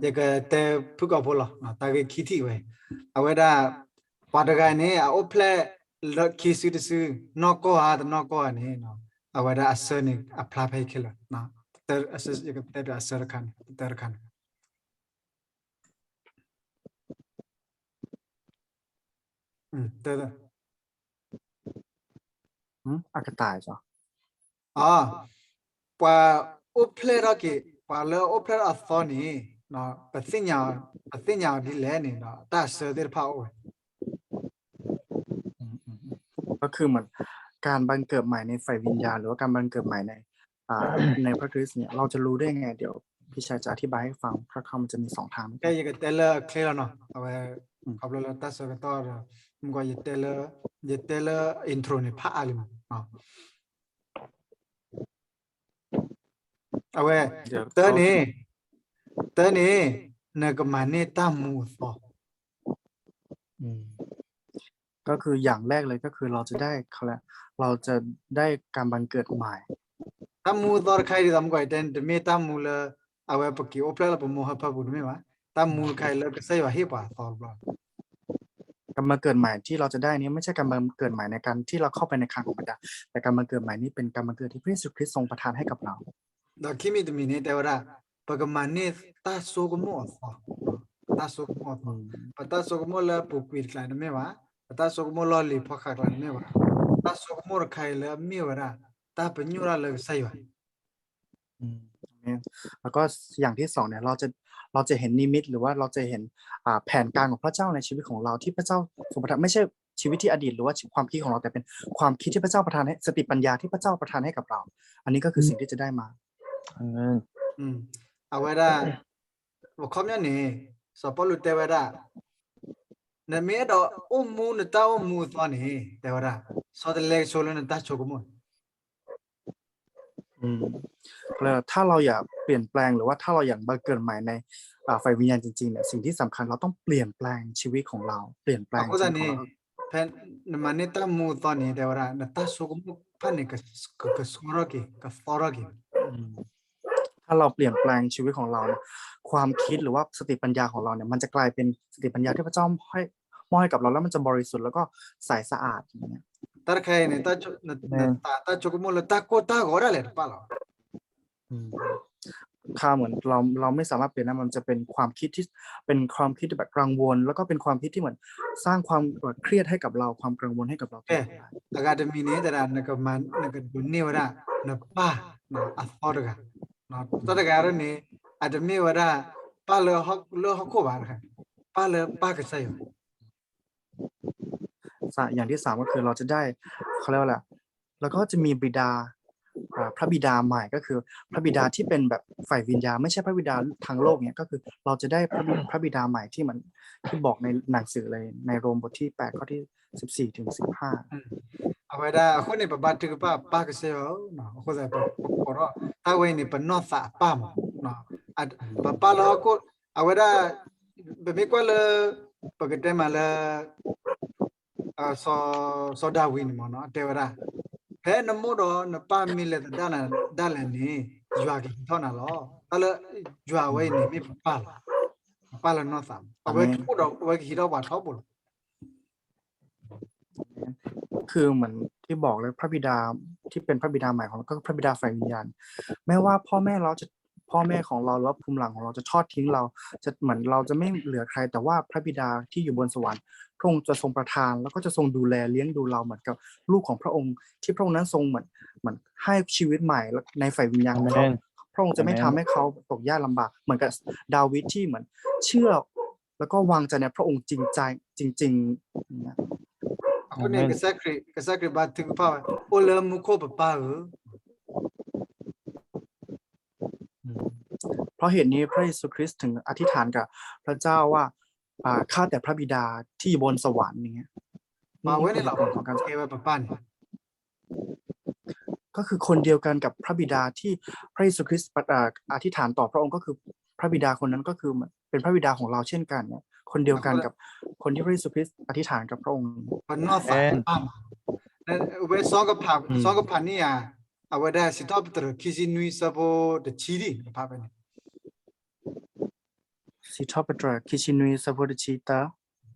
ယကတဲဖုၣ်ကိာ်ဖိလီၤ တၢ်ဂ့ၢ်ခံထံၣ်ဝဲ အဝဲဒၣ် ပှၤတဂၤန့ၣ် အအိၣ်ဖျဲၣ်လၢခံစုတစု နီၢ်ကီၢ်ဧါတနီၢ်ကီၢ်ဧါန့ၣ် အဝဲဒၣ်အဆၢန့ၣ် အဖျါဖဲအံၤခဲလၢာ် ယကတဲပၠးအဆၢတခါန့ၣ် တၢတခါန့ၣ် အကတၢၢ် ပှၤအိၣ်ဖျဲၣ်ထီၣ်က့ၤ ပှၤလၢအအိၣ်ဖျဲၣ်ထီၣ်အသီန့ၣ် ပသ့ၣ်ညါအီၤဒ်လဲၣ်န့ၣ်ဒီး တၢ်အဆၢသ့ၣ်တဖၣ်အိၣ်ဝဲ ก็คือเหมือนการบังเกิดใหม่ในฝ่ายวิญญาณหรือว่าการบังเกิดใหม่ในอ่าในพระคริสต์เนี่ยเราจะรู้ได้ไง เดี๋ยวพี่ชายจะอธิบายให้ฟังคร่าวๆมันจะมีสองทาง ကဲ ယကတဲလၢအချ့လီၤနီၤ အဝဲ ခီဖျိလၢတၢ်ဆၢကတီၢ်ဒီး မ့ၢ်ကွၢ် ယတဲလၢ ယတဲလၢ intro န့ၣ် ဖးအါလံမး အဝဲ တၢန့ၣ် တၢန့ၣ် နကမၤန့ၢ်တၢ်မူအသီ ก็คืออย่างแรกเลยก็คือเราจะได้เขาเรียกเราจะได้การบังเกิดใหม่ တၢ်မူအသီတခါအံၤဒ်သိးမ့ၢ်ကွၢ် ယတဲ တမ့ၢ်တၢ်မူလၢ အဝဲပက့ၤအိၣ်ဖျဲၣ်လၢပမိၢ်ဟၢဖၢပူၤတမ့ၢ်ဘၣ် တၢ်မူတခါအံၤလၢကစၢ်ယွၤဟ့ၣ်ပှၤအသီတဘျီ การบังเกิดใหม่ที่เราจะได้นี้ไม่ใช่การบังเกิดใหม่ในการที่เราเข้าไปในครรภ์ของมารดา แต่การบังเกิดใหม่นี้เป็นการบังเกิดที่พระเยซูคริสต์ทรงประทานให้กับเรา ဒီးခံမံၤတမံၤန့ၣ် တဲဝဲဒၣ် ပကမၤန့ၢ်တၢ်ဆိကမိၣ်အသီ တၢ်ဆိကမိၣ်အသီ ပတၢ်ဆိကမိၣ်လၢအပူၤကွံာ်တကျါတမ့ၢ်ဘၣ် ပတၢ်ဆိကမိၣ်လီၢ်လံၤဖီဃးကျါတမ့ၢ်ဘၣ် တၢ်ဆိကမိၣ်တခါအံၤလၢအမ့ၢ်ဝဲဒၣ် တၢ်ပညိၣ်တၢ်လၢကစၢ်ယွၤ แล้วก็อย่างที่สองเนี่ยเราจะเราจะเห็นนิมิตหรือว่าเราจะเห็นอ่าแผนการของพระเจ้าในชีวิตของเราที่พระเจ้าทรงประทานไม่ใช่ชีวิตที่อดีตหรือว่าความคิดของเราแต่เป็นความคิดที่พระเจ้าประทานให้สติปัญญาที่พระเจ้าประทานให้กับเรา อันนี้ก็คือสิ่งที่จะได้มา อาเมน အဝဲဒၣ် အခီပညီန့ၣ် စီၤပီလူးတဲဝဲဒၣ် နမ့ၢ်အဲၣ်ဒိးအိၣ်မူနတၢ်အိၣ်မူအသီန့ၣ် တဲဝဲဒၣ် ဆီတလဲကဆိလၢနတၢ်ဆိကမိၣ် อืมแล้วถ้าเราอยากเปลี่ยนแปลงหรือว่าถ้าเราอยากบังเกิดใหม่ในอ่าฝ่ายวิญญาณจริงๆเนี่ยสิ่งที่สำคัญเราต้องเปลี่ยนแปลงชีวิตของเราเปลี่ยนแปลงชีวิตของเรา အဃိသတးန့ၣ် ဖဲနမၤန့ၢ်တၢ်မူအသီန့ၣ် တဲဝဲဒၣ် နတၢ်ဆိကမိၣ် ဖးန့ၣ် ကကဆိထီၣ်က့ၤ ကသီထီၣ်က့ၤ ถ้าเราเปลี่ยนแปลงชีวิตของเราเนี่ย ความคิดหรือว่าสติปัญญาของเราเนี่ย มันจะกลายเป็นสติปัญญาที่พระเจ้ามอบให้กับเรา แล้วมันจะบริสุทธิ์แล้วก็ใสสะอาดอย่างเงี้ย တၢ်တခါအံၤန့ၣ် နတၢ်ဆိကမိၣ်လၢတၢ်ကိၢ်တၢ်ဂီၤဒၣ်လဲာ်တပၣ်လီၤ ค่ะเหมือนเราเราไม่สามารถเปลี่ยนได้มันจะเป็นความคิดที่เป็นความคิดที่แบบกังวลแล้วก็เป็นความคิดที่เหมือนสร้างความแบบเครียดให้กับเราความกังวลให้กับเราตลอดเวลา အဂၤတမံၤန့ၣ် တဒၣ်နကမၤ နကဒိးန့ၢ်ဝဲဒၣ် နပၢ်အသီတဂၤ တၢ်တဂၤန့ၣ် အတမ့ၢ်ဝဲဒၣ် ပၢ်လၢလၢဟီၣ်ခိၣ်ဘၣ်တခါ ပၢ်လၢပၢ်ကစၢ်ယွၤ อย่างที่สามก็คือเราจะได้เขาเรียกว่าอะไร แล้วก็จะมีบิดาอ่าพระบิดาใหม่ก็คือพระบิดาที่เป็นแบบฝ่ายวิญญาณ ไม่ใช่พระบิดาทางโลกเนี่ยก็คือเราจะได้พระบิพระบิดาใหม่ที่มันที่บอกในหนังสือเลยในโรมบทที่แปดข้อที่สิบสี่ถึงสิบห้า အဝဲဒၣ်အဃိန့ၣ် ပဘါထုကဖၣ်ပၢ်ကစၢ်ယွၤဧၢ, အဃိသတး ပကိးထီၣ်တၢ်ဝဲအံၤန့ၣ် ပနီၢ်သးအပၢ်မး, ပပၢ်လၢဟီၣ်ခိၣ် အဝဲဒၣ် ပမ့ၢ်ကွၢ်လၢ ပကတဲမးလၢ စီၤဒၤဝံးန့ၣ်မ့ၢ်နီၤ တဲဝဲဒၣ်, ဖဲနမိၢ်ဒီးနပၢ်မ့ၢ်လဲၤသဒၣ်နၤဒၣ်လဲာ်န့ၣ် ယွၤကဟံးထီၣ်နၤလီၤ. တၢ်လၢယွၤဝဲအံၤန့ၣ် မ့ၢ်ပပၢ်လီၤ, ပပၢ်လၢနီၢ်သး, အဝဲအိၣ်ဒီးအဝဲကဟံးထီၣ်ပှၤထီဘိလီၤ. คือเหมือนที่บอกเลยพระบิดาที่เป็นพระบิดาใหม่ของเราก็คือพระบิดาฝ่ายวิญญาณ แม้ว่าพ่อแม่เราจะพ่อแม่ของเราหรือว่าภูมิหลังของเราจะทอดทิ้งเรา จะเหมือนเราจะไม่เหลือใคร แต่ว่าพระบิดาที่อยู่บนสวรรค์พระองค์จะทรงประทานแล้วก็จะทรงดูแลเลี้ยงดูเราเหมือนกับลูกของพระองค์ที่พระองค์นั้นทรงเหมือนเหมือนให้ชีวิตใหม่ในฝ่ายวิญญาณของเขา พระองค์จะไม่ทำให้เขาตกยากลำบากเหมือนกับดาวิดที่เหมือนเชื่อ แล้วก็วางใจในพระองค์จริงใจจริงๆอย่างเงี้ย အဃိန့ၣ် ကစၢ်ခရံာ် ကစၢ်ခရံာ်ဘါထုကဖၣ်ဝဲ အိၣ်လၢမူခိၣ်ပပၢ်ဧၢ. เพราะเหตุนี้พระเยซูคริสต์ถึงอธิษฐานกับพระเจ้าว่าอ่าข้าแต่พระบิดาที่อยู่บนสวรรค์อย่างเงี้ย မၤဝဲန့ၣ်လီၤ ကဲဝဲပပၢ်န့ၣ် ก็คือคนเดียวกันกับพระบิดาที่พระเยซูคริสต์อ่าอธิษฐานต่อพระองค์ก็คือพระบิดาคนนั้นก็คือเป็นพระบิดาของเราเช่นกันเนี่ยคนเดียวกันกับคนที่พระเยซูคริสต์อธิษฐานกับพระองค์ ပနီၢ်သးအပၢ်မး ဝဲ စီၤကဖး စီၤကဖးန့ၣ်ဧါ, အဝဲဒၣ် စံးထီၣ်ပတြၢၤ ခံဆံနွံ ဆၢဖိတဆံဒံး ကဖးဖဲန့ၣ် စံးထီၣ်ပတြၢၤ ခံဆံနွံ ဆၢဖိတဆံတၢ ဆၢ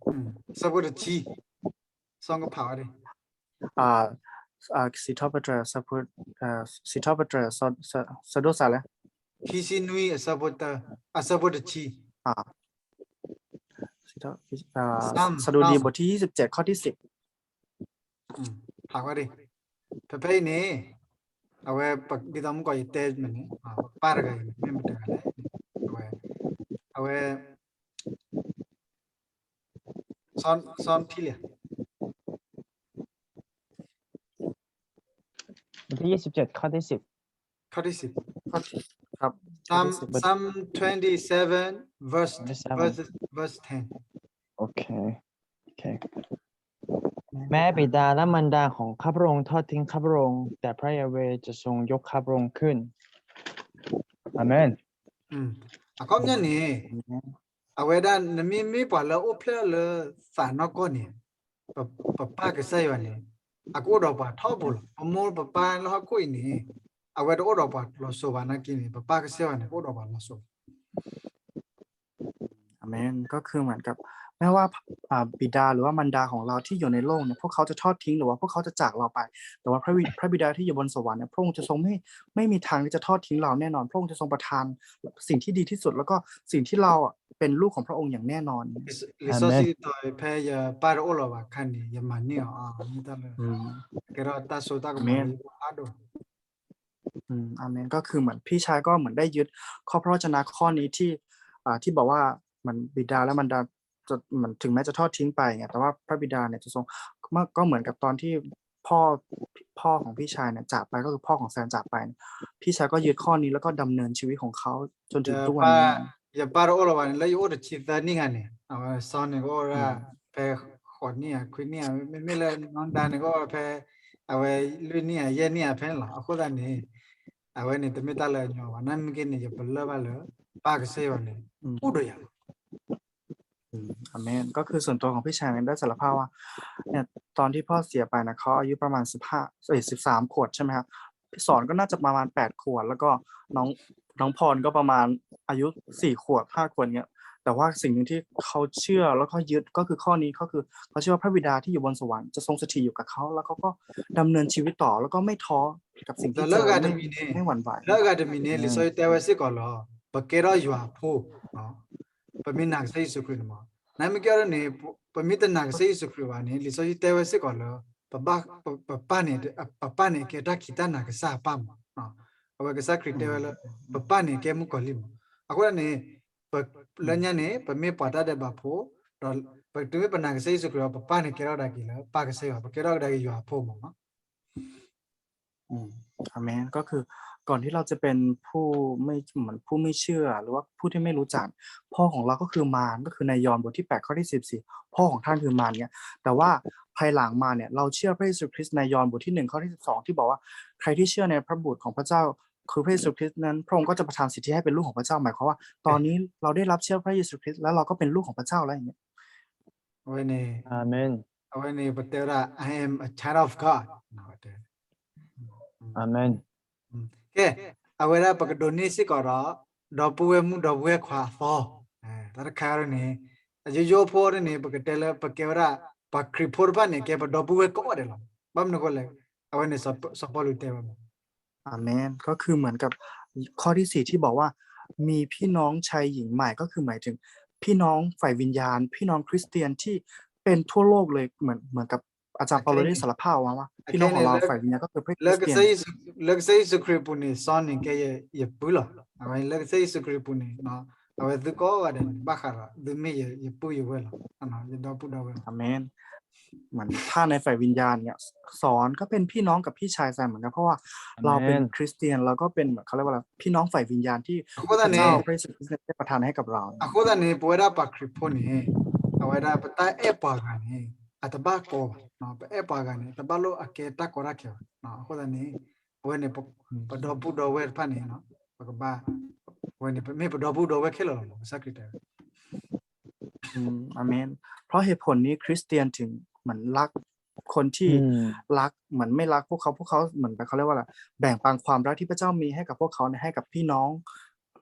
ဖိတဆံ စီၤကဖးဝဲဒၣ် စံးထီၣ်ပတြၢၤ ဆၢဖိ စံးထီၣ်ပတြၢၤ ဆၢဒိၣ်စးလဲၣ် ခံဆံနွံ အဆၢဖိတဆံ စံးထီၣ် สดุดีบทที่ยี่สิบเจ็ดข้อที่สิบ ဖးဝဲဒၣ် ဖဲဖဲအံၤန့ၣ် အဝဲ ဒ်သိးမုၢ်ကီးယတဲမ့ၢ်န့ၣ် ပၢ်တဂၤအံၤ မ့ၢ်မတၤတဂၤလဲၣ် အဝဲ အဝဲ စီၤဖံလံ ဘทที่ยี่สิบเจ็ดข้อที่สิบ ข้อที่สิบ ข้อที่ ครับ ข้อที่ Psalm สิบ Psalm twenty-seven verse verse verse ten โอเค โอเค แม้บิดาและมารดาของข้าพระองค์ทอดทิ้งข้าพระองค์ แต่พระยาเวห์จะทรงยกข้าพระองค์ขึ้น อาเมน အခီပညီန့ၣ် အဝဲဒၣ် နမ့မ့ၢ်ပှၤလၢအိၣ်ဖျဲၣ်လၢသးနီၢ်ကီၢ်န့ၣ် ပပၢ်ကစၢ်ယွၤန့ၣ် အကအိၣ်ဒီးပှၤထီဘိလီၤ. ပမိၢ်ပပၢ်လၢဟီၣ်ခိၣ်အံၤန့ၣ် အဝဲတအိၣ်ဒီးပှၤလီၤစိၤဘၣ်နာ်က့န့ၣ် ပပၢ်ကစၢ်ယွၤန့ၣ် ကအိၣ်ဒီးပှၤလီၤစိၤ อาเมน ก็คือเหมือนกับแม้ว่าอ่าบิดาหรือว่ามารดาของเราที่อยู่ในโลกเนี่ยพวกเขาจะทอดทิ้งหรือว่าพวกเขาจะจากเราไป แต่ว่าพระบิพระบิดาที่อยู่บนสวรรค์เนี่ยพระองค์จะทรงไม่ไม่มีทางที่จะทอดทิ้งเราแน่นอน พระองค์จะทรงประทานสิ่งที่ดีที่สุด แล้วก็สิ่งที่เราอ่ะเป็นลูกของพระองค์อย่างแน่นอน လံာ်စီဆှံတီၤဖဲယပၢ်တအိၣ်လီၤဘၣ်ခါန့ၣ် ယမၤန့ၢ်အီၤအါ မ့ၢ်တၢ်လၢ ကဲထီၣ်တၢ်စိတၢ်ကမီၤလၢယအိၣ်အါဒိၣ် อืม อาเมน ก็คือเหมือนพี่ชายก็เหมือนได้ยึดข้อพระวจนะข้อนี้ที่อ่าที่บอกว่าเหมือนบิดาและมารดาจะเหมือนถึงแม้จะทอดทิ้งไปไงแต่ว่าพระบิดาเนี่ยจะทรงก็เหมือนกับตอนที่พ่อพ่อของพี่ชายเนี่ยจากไปก็คือพ่อของแซนจากไปเนี่ยพี่ชายก็ยึดข้อนี้แล้วก็ดำเนินชีวิตของเขาจนถึงทุกวันนี้ ယပၢ်တအိၣ်လီၤဘၣ်န့ၣ် လၢယအိၣ်တဆံသၢနံၣ်ဂၤန့ၣ် အဝဲစီၤန့ၣ်ကအိၣ်ဝဲဒၣ် ဖဲဃိးနံၣ်ဧါ ခွံနံၣ်ဧါ မ့မ့ၢ်လၢနီၢ်ဒါန့ၣ်ကအိၣ်ဝဲဖဲ အဝဲလွံၢ်နံၣ်ဧါ ယဲၢ်နံၣ်ဧါဖဲန့ၣ်လီၤ. အဃိသတးန့ၣ် အဝဲန့ၣ်တမ့ၢ်တၢ်လၢအညီဘၣ် နာ်မ့ၢ်က့န့ၣ် ယပလၢၢ်ဘၣ်လၢ ပၢ်ကစၢ်ယွၤန့ၣ် အိၣ်ဒီးယၤလီၤ อาเมน ก็คือส่วนตัวของพี่ชายเนี่ยได้สารภาพว่าเนี่ย ตอนที่พ่อเสียไปนะเขาอายุประมาณสิบห้า เอ้ย สิบสามขวบใช่ไหมครับ สอนก็น่าจะประมาณแปดขวบ แล้วก็น้องน้องพรก็ประมาณอายุสี่ขวบห้าขวบเนี้ยแต่ว่าสิ่งหนึ่งที่เขาเชื่อแล้วก็ยึดก็คือข้อนี้ก็คือเขาเชื่อว่าพระบิดาที่อยู่บนสวรรค์จะทรงสถิตอยู่กับเขา แล้วเขาก็ดำเนินชีวิตต่อแล้วก็ไม่ท้อกับสิ่งที่เจอ ไม่ไม่หวั่นไหว လၢအဂၤတမံၤန့ၣ် လံာ်စီဆှံတဲဝဲစ့ၢ်ကီးလီၤ ပကဲထီၣ်ယွၤအဖိ ပမ့ၢ်နာ်ကစၢ်ယ့ၣ်ၡူးခရံာ်န့ၣ်မး နမ့ၢ်ကဲထီၣ်န့ၣ် ပမ့ၢ်တနာ်ကစၢ်ယ့ၣ်ၡူးခရံာ်ဘၣ်န့ၣ် လံာ်စီဆှံတဲဝဲစ့ၢ်ကီးလၢ ပပၢ်န့ၣ် ပပၢ်န့ၣ်ကဲတၢ်ခံးတၢ်နၤကစၢ်အပၢ်မး အဝဲကစၢ်ခရံာ်တဲဝဲလၢ ပပၢ်န့ၣ်ကဲမုၣ်ကီၤလံၢ်မး အဃိန့ၣ် လၢညါန့ၣ် ပမ့ၢ်ပှၤတၢ်ဒဲးဘးဖိ ဒီးပတုၤမ့ၢ်ပနာ်ကစၢ်ယ့ၣ်ၡူးခရံာ်ဒီး ပပၢ်န့ၣ်ကဲထီၣ်ကဒါက့ၤလၢပၢ်ကစၢ်ယွၤ ပကဲထီၣ်ကဒါက့ၤယွၤအဖိမး อืม อาเมน ก็คือก่อนที่เราจะเป็นผู้ไม่เหมือนผู้ไม่เชื่อหรือว่าผู้ที่ไม่รู้จัก พ่อของเราก็คือมาร ก็คือในยอห์นบทที่แปดข้อที่สิบสี่ พ่อของท่านคือมารเนี่ย แต่ว่าภายหลังมาเนี่ยเราเชื่อพระเยซูคริสต์ในยอห์นบทที่หนึ่งข้อที่สิบสองที่บอกว่าใครที่เชื่อในพระบุตรของพระเจ้าคือพระเยซูคริสต์นั้นพระองค์ก็จะประทานสิทธิให้เป็นลูกของพระเจ้าหมายความว่าตอนนี้เราได้รับเชื่อพระเยซูคริสต์แล้วเราก็เป็นลูกของพระเจ้าแล้วอย่างเงี้ย အဝဲန့ၣ် อาเมน အဝဲန့ၣ် ပတဲဝဲဒၣ် I am a child of God အဝဲတဲ อาเมน ကဲ အဝဲဒၣ်ပကဒိးန့ၢ်စ့ၢ်ကီးဒီး ဒီပုၢ်ဝဲၢ်မုၣ်ဒီပုၢ်ဝဲၢ်ခွါအသီ တၢ်တခါန့ၣ် အယိယိဖိန့ၣ် ပကတဲလၢ ပကဲဝဲဒၣ် ပှၤခရံာ်ဖိတဖၣ်န့ၣ် ကဲပဒီပုၢ်ဝဲၢ်ကိးဂၤဒဲးလီၤ ဘၣ်မနုၤအဃိလဲၣ် အဝဲန့ၣ် စီၤပီလူးတဲဝဲမး อาเมน ก็คือเหมือนกับข้อที่สี่ที่บอกว่ามีพี่น้องชายหญิงใหม่ก็คือหมายถึงพี่น้องฝ่ายวิญญาณ พี่น้องคริสเตียนที่เป็นทั่วโลกเลยเหมือนเหมือนกับอาจารย์เปาโลได้สารภาพออกมาว่าพี่น้องของเราฝ่ายวิญญาณก็คือพระคริสเตียน လၢကစၢ်ယ့ၣ်ၡူးခရံာ်အပူၤန့ၣ် စီၤန့ၣ်ကဲယပုၢ်လီၤ အဝဲလၢကစၢ်ယ့ၣ်ၡူးခရံာ်အပူၤန့ၣ် အဝဲသုကိးဂၤဒဲးန့ၣ် ဘၣ်ဃးဒီး သုမ့ၢ်ယပုၢ်ယဝဲၢ်လီၤ ယဒီပုၢ်ဒီဝဲၢ် อาเมน เหมือนถ้าในฝ่ายวิญญาณเนี่ยสอนก็เป็นพี่น้องกับพี่ชายแซมเหมือนกันเพราะว่าเราเป็นคริสเตียนเราก็เป็นเหมือนเขาเรียกว่าอะไรพี่น้องฝ่ายวิญญาณที่พระเจ้าพระเยซูคริสต์ได้ประทานให้กับเรา အဃိသတးန့ၣ် ပဝဲဒၣ်ပှၤခရံာ်ဖိန့ၣ် အဝဲဒၣ်ပတၢ်အဲၣ်ပှၤဂၤန့ၣ် အတဘၣ်ကီဘၣ် ပအဲၣ်ပှၤဂၤန့ၣ် တဘၣ်လိၣ်အကဲတၢ်ကီတၢ်ခဲဘၣ် အဃိသတးန့ၣ် အဝဲန့ၣ် ပဒီပုၢ်ဒီဝဲၢ်တဖၣ်န့ၣ် ပကဘၣ် အဝဲန့ၣ် ပမ့ၢ်ပဒီပုၢ်ဒီဝဲၢ်ခဲလၢာ်လီၤ ကစၢ်ခရံာ်တဲ อืม อาเมน เพราะเหตุผลนี้คริสเตียนถึงเหมือนรักคนที่รักเหมือนไม่รักพวกเขาพวกเขาเหมือนแบบเขาเรียกว่าอะไรแบ่งปันความรักที่พระเจ้ามีให้กับพวกเขาเนี่ยให้กับพี่น้อง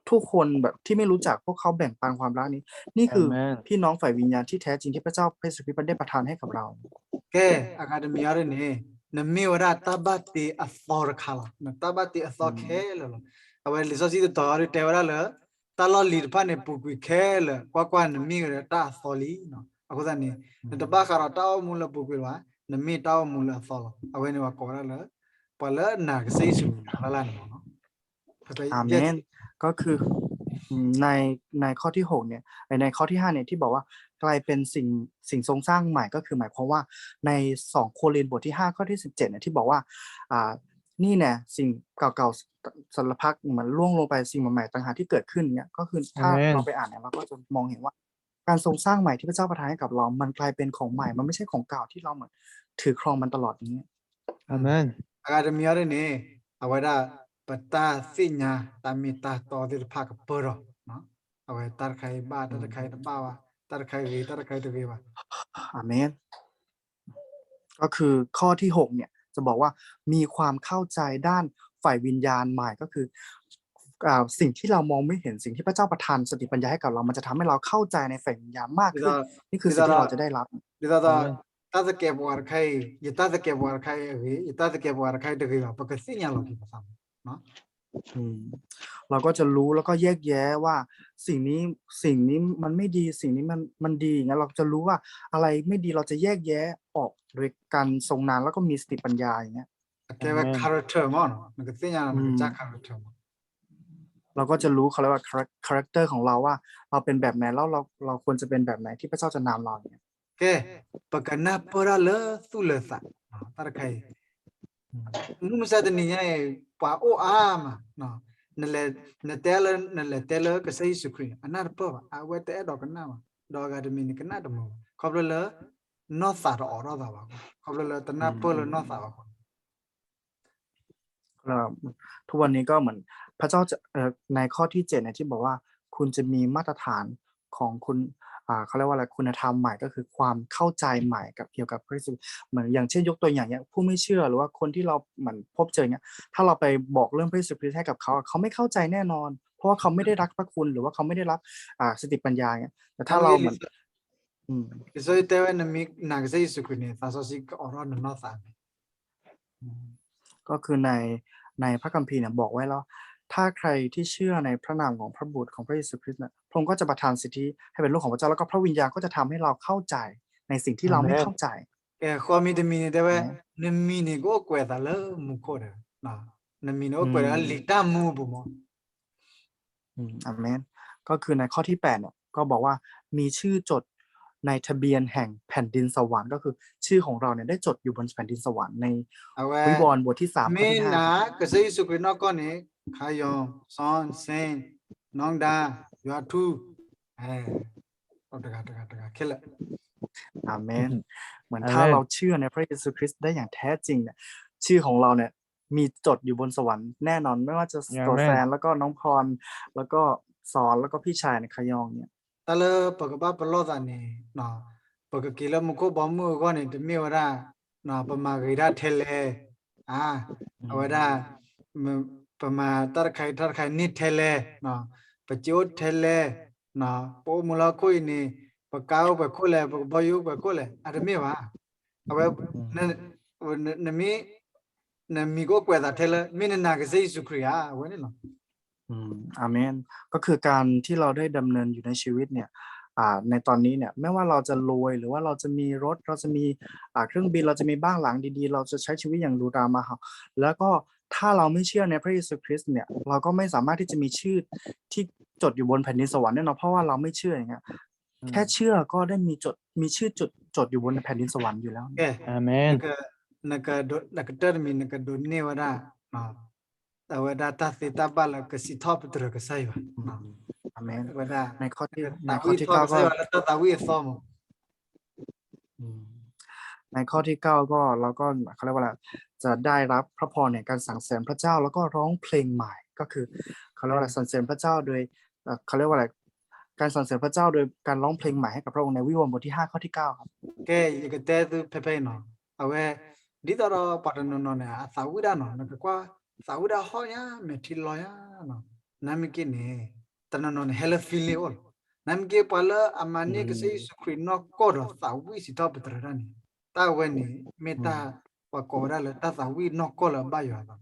ทุกคนแบบที่ไม่รู้จักพวกเขาแบ่งปันความรักนี้นี่คือพี่น้องฝ่ายวิญญาณที่แท้จริงที่พระเจ้าพระเยซูคริสต์ได้ประทานให้กับเรา ကဲ အဂၤတမံၤအံၤန့ၣ် နမ့ၢ်ဝဲဒၣ်တၢ်ဘၣ်တ့အသီတခါလီၤ နတၢ်ဘၣ်တ့အသီခဲလၢာ်လီၤ အဝဲလံာ်စီဆှံတတီၤအံၤတဲဝဲဒၣ်လၢ တၢ်လီၢ်လံၤတဖၣ်န့ၣ် ပူၤကွံာ်ခဲလၢာ် ကွၢ်ကွၢ် နမ့ၢ်ဝဲဒၣ်တၢ်အသီလံ အဃိသတးန့ၣ် နတဘၣ်ဃးဒီးတၢ်အိၣ်မူလၢပူၤကွံာ်ဘၣ် နမ့ၢ်တၢ်အိၣ်မူလၢအသီလီၤ အဝဲန့ၣ်ပှၤကိးဝဲဒၣ်လၢ ပှၤလၢအနာ်ကစၢ်ယ့ၣ်ၡူးခရံာ်လၢ်လၢ်န့ၣ်လီၤ อาเมน ก็คืออืมในในข้อที่หกเนี่ยไอ้ในข้อที่ห้าเนี่ยที่บอกว่ากลายเป็นสิ่งสิ่งทรงสร้างใหม่ก็คือหมายความว่าในสองโครินธ์บทที่ห้าข้อที่สิบเจ็ดเนี่ยที่บอกว่าอ่านี่แน่สิ่งเก่าๆสารพัดเหมือนล่วงลงไปสิ่งใหม่ๆต่างหากที่เกิดขึ้นเนี่ยก็คือถ้าเราไปอ่านเนี่ยเราก็จะมองเห็นว่าการทรงสร้างใหม่ที่พระเจ้าประทานให้กับเรามันกลายเป็นของใหม่มันไม่ใช่ของเก่าที่เราเหมือนถือครองมันตลอดนี้ อาเมน အဂၤတမံၤအံၤန့ၣ် အဝဲဒၣ် ပတၢ်သ့ၣ်ညါ တၢ်မ့ၢ်တၢ်တီသ့ၣ်တဖၣ်ကပၢၢ်ထီၣ် အဝဲတၢ်တခါအံၤဘၣ် တၢ်တခါအံၤတဘၣ်ဘၣ် တၢ်တခါအံၤဂ့ၤ တၢ်တခါအံၤတဂ့ၤဘၣ် อาเมน ก็คือข้อที่หกเนี่ยจะบอกว่ามีความเข้าใจด้านฝ่ายวิญญาณใหม่ก็คืออ่าสิ่งที่เรามองไม่เห็นสิ่งที่พระเจ้าประทานสติปัญญาให้กับเรามันจะทำให้เราเข้าใจในฝ่ายวิญญาณมากขึ้นนี่คือสิ่งที่เราจะได้รับ ဒ်သိး တၢ်သကဲးပဝးတခါအံၤ ယတၢ်သကဲးပဝးတခါအံၤအဂ့ၤ ယတၢ်သကဲးပဝးတခါအံၤတဂ့ၤဘၣ် ပကသ့ၣ်ညါလီၤက့ၤပသး เราก็จะรู้แล้วก็แยกแยะว่าสิ่งนี้สิ่งนี้มันไม่ดีสิ่งนี้มันมันดีอย่างเงี้ยเราจะรู้ว่าอะไรไม่ดีเราจะแยกแยะออกโดยการทรงนานแล้วก็มีสติปัญญาอย่างเงี้ย အကဲဝဲ character မး နကသ့ၣ်ညါ နကစၢ် character မး เราก็จะรู้เขาเรียกว่า character ของเราว่าเราเป็นแบบไหนแล้วเราเราควรจะเป็นแบบไหนที่พระเจ้าจะนำเราอย่างเงี้ย ကဲ ပကနၢ်ပၢၢ်တၢ်လၢသူၣ်လၢသး တၢ်တခါအံၤ မုၢ်မဆါတနံၤညါအံၤ ပှၤအိၣ်အါမး နလဲၤ နတဲလၢ နလဲၤတဲလၢကစၢ်ယ့ၣ်ၡူးခရံာ် အနၢ်တပၢၢ်ဘၣ် အဝဲတအဲၣ်ဒိးကနၣ်ဘၣ် ဒီးအဂၤတမံၤန့ၣ် ကနၣ်တမုာ်ဘၣ် ခီဖျိလၢ နီၢ်သးတအိးထီၣ်သးဘၣ် ခီဖျိလၢတနၢ်ပၢၢ်လၢနီၢ်သးဘၣ် ทุกวันนี้ก็เหมือนพระเจ้าจะเอ่อในข้อที่เจ็ดเนี่ยที่บอกว่าคุณจะมีมาตรฐาน ของคุณ อ่า เขาเรียกว่าอะไร คุณธรรมใหม่ ก็คือความเข้าใจใหม่กับ เกี่ยวกับพระเยซู เหมือนอย่างเช่นยกตัวอย่างเนี่ย ผู้ไม่เชื่อหรือว่าคนที่เราเหมือนพบเจอเนี่ย ถ้าเราไปบอกเรื่องพระเยซูคริสต์ให้กับเขา เขาไม่เข้าใจแน่นอน เพราะว่าเขาไม่ได้รักพระคุณ หรือว่าเขาไม่ได้รับ อ่า สติปัญญาเนี่ย แต่ถ้าเราเหมือน อืม လံာ်စီဆှံတဲဝဲ နမ့ၢ်နာ်ကစၢ်ယ့ၣ်ၡူးခရံာ်န့ၣ် သးစီဆှံကအိးထီၣ်နနီၢ်သးန့ၣ် อืม ก็คือใน ในพระคัมภีร์เนี่ยบอกไว้แล้ว ถ้าใครที่เชื่อในพระนามของพระบุตรของพระเยซูคริสต์เนี่ย พระองค์ก็จะประทานสิทธิให้เป็นลูกของพระเจ้า แล้วก็พระวิญญาณก็จะทำให้เราเข้าใจในสิ่งที่เราไม่เข้าใจ ကဲ ဃီမံၤတမံၤန့ၣ်တဲဝဲ နမံၤန့ၣ်ကအိၣ်ကွဲးသးလၢမူခိၣ်ဒီး နမံၤန့ၣ် อืม အိၣ်ကွဲးလၢလံာ်တၢ်မူပူၤမး อืม อาเมน ก็คือในข้อที่แปดเนี่ย ก็บอกว่ามีชื่อจดในทะเบียนแห่งแผ่นดินสวรรค์ ก็คือชื่อของเราเนี่ยได้จดอยู่บนแผ่นดินสวรรค์ใน အဝဲ วิวรณ์บทที่สาม ข้อที่ห้า မ့ၢ်နာ်ကစၢ်ယ့ၣ်ၡူးခရံာ်နီၢ်ကီၢ်န့ၣ် ခါယီၤ စီၤ စ့ နီၢ်ဒါ ယွၤထူ အဲ တဂၤတဂၤတဂၤခဲလၢာ် อาเมน เหมือนถ้าเราเชื่อในพระเยซูคริสต์ได้อย่างแท้จริงเนี่ย ชื่อของเราเนี่ย มีจดอยู่บนสวรรค์แน่นอน ไม่ว่าจะ อาเมน โซแซน แล้วก็น้องพร แล้วก็สอน แล้วก็พี่ชายในขยองเนี่ย တၢ်လၢပကဘၣ်ပလီၢ်သးန့ၣ် ပကက့ၤလၢမူခိၣ်ဘီမုၢ်အဂီၢ်န့ၣ် တမ့ၢ်ဝဲဒၣ် ပမၤဂ့ၤဒၣ်ထဲလဲၣ် အ အဝဲဒၣ် ပမၤတၢ်တခါအံၤတၢ်တခါအံၤန့ၢ်ထဲလဲၣ် ပစ့အိၣ်ထဲလဲၣ် ပအိၣ်မူလၢဟီၣ်ခိၣ်အံၤန့ၣ် ပကါအိၣ်ပှဲၤခိၣ်လဲၣ် ပကဘီယူၤအိၣ်ပှဲၤခိၣ်လဲၣ် အတမ့ၢ်ဘၣ် အဝဲ နမ့ၢ် နမံၤကအိၣ်ကွဲးသးထဲလၢ မ့ၢ်နနာ်ကစၢ်ယ့ၣ်ၡူးခရံာ်ဧါ အဝဲန့ၣ်လီၤ อืม อาเมน ก็คือการที่เราได้ดำเนินอยู่ในชีวิตเนี่ย อ่า ในตอนนี้เนี่ย ไม่ว่าเราจะรวยหรือว่าเราจะมีรถ เราจะมี อ่า เครื่องบิน เราจะมีบ้านหลังดีๆ เราจะใช้ชีวิตอย่างหรูหรามาเห่า แล้วก็ถ้าเราไม่เชื่อในพระเยซูคริสต์เนี่ย เราก็ไม่สามารถที่จะมีชื่อที่จดอยู่บนแผ่นดินสวรรค์แน่นอน เพราะว่าเราไม่เชื่ออย่างเงี้ย อืม แค่เชื่อก็ได้มีจด มีชื่อจด จดอยู่บนแผ่นดินสวรรค์อยู่แล้ว ကဲ อาเมน နက နကဒိး နကတၢၢ်တမံၤ နကဒိးန့ၢ်ဝဲဒၣ် အဝဲဒၣ်တၢ်သ့တၢ်ဘၣ်လၢကစံးထီၣ်ပတြၢၤကစၢ်ယွၤ อาเมน ဝဲဒၣ် ในข้อที่ ในข้อที่เก้า ကစံးထီၣ်ပတြၢၤကစၢ်ယွၤလၢတၢ်သးဝံၣ်အသီမး อืม ในข้อที่เก้าก็เราก็เขาเรียกว่าอะไร จะได้รับพระพรในการสรรเสริญพระเจ้า แล้วก็ร้องเพลงใหม่ ก็คือเขาเรียกว่าอะไร สรรเสริญพระเจ้าโดย เอ่อ เขาเรียกว่าอะไร การสรรเสริญพระเจ้าโดยการร้องเพลงใหม่ให้กับพระองค์ในวิวรณ์บทที่ห้าข้อที่เก้าครับ ကဲ ယကတဲသုဖဲဖဲအံၤနီၤ အဝဲ ဒ်သိးဒီးပှၤတနီၤနီၤန့ၣ် အသးဝံၣ်ဒၣ်နီၤ နကကွၢ် သးဝံၣ်ဒၣ်ဟီၣ်ညါ မဲာ်ထံလီၤညါနီၤ နမ့ၢ်က့န့ၣ် တနီၤနီၤန့ၣ် ဟဲလၢ feeling အိၣ်လီၤ နမ့ၢ်က့ပှၤလၢအမၤန့ၢ်ကစၢ်ယ့ၣ်ၡူးခရံာ်နီၢ်ကီၢ်ဒီးသးဝံၣ်စံးထီၣ်ပတြၢၤတၢ်န့ၣ် တၢ်ဝဲန့ၣ် မ့ၢ်တၢ် ပှၤကိးဝဲဒၣ်လၢတၢ်သးဝံၣ်နီၢ်ကီၢ်လၢအဘၣ်ယွၤအသး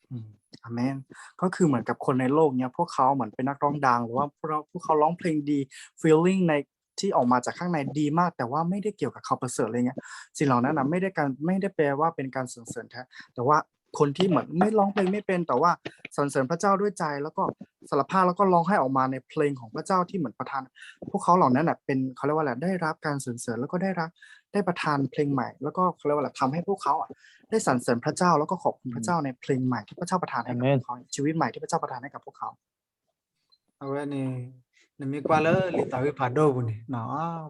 อืม อาเมน ก็คือเหมือนกับคนในโลกเนี้ย พวกเขาเหมือนเป็นนักร้องดัง หรือว่าพวกเรา พวกเขาร้องเพลงดี feeling ในที่ออกมาจากข้างในดีมาก แต่ว่าไม่ได้เกี่ยวกับข่าวประเสริฐอะไรเงี้ย สิ่งเหล่านั้นนะไม่ได้การ ไม่ได้แปลว่าเป็นการสรรเสริญแท้ แต่ว่าคนที่เหมือนไม่ร้องเพลงไม่เป็น แต่ว่าสรรเสริญพระเจ้าด้วยใจ แล้วก็สารภาพแล้วก็ร้องให้ออกมาในเพลงของพระเจ้าที่เหมือนประทาน พวกเขาเหล่านั้นน่ะเป็น เขาเรียกว่าอะไร ได้รับการสรรเสริญ แล้วก็ได้รับ ได้ประทานเพลงใหม่ แล้วก็เขาเรียกว่าอะไร ทำให้พวกเขาอะ ได้สรรเสริญพระเจ้า แล้วก็ขอบคุณพระเจ้าในเพลงใหม่ที่พระเจ้าประทานให้กับพวกเขา ชีวิตใหม่ที่พระเจ้าประทานให้กับพวกเขา အဝဲန့ၣ် နမ့ၢ်ကွၢ်လၢလံာ်သးဝံၣ်ဖးဒိၣ်ပူၤန့ၣ်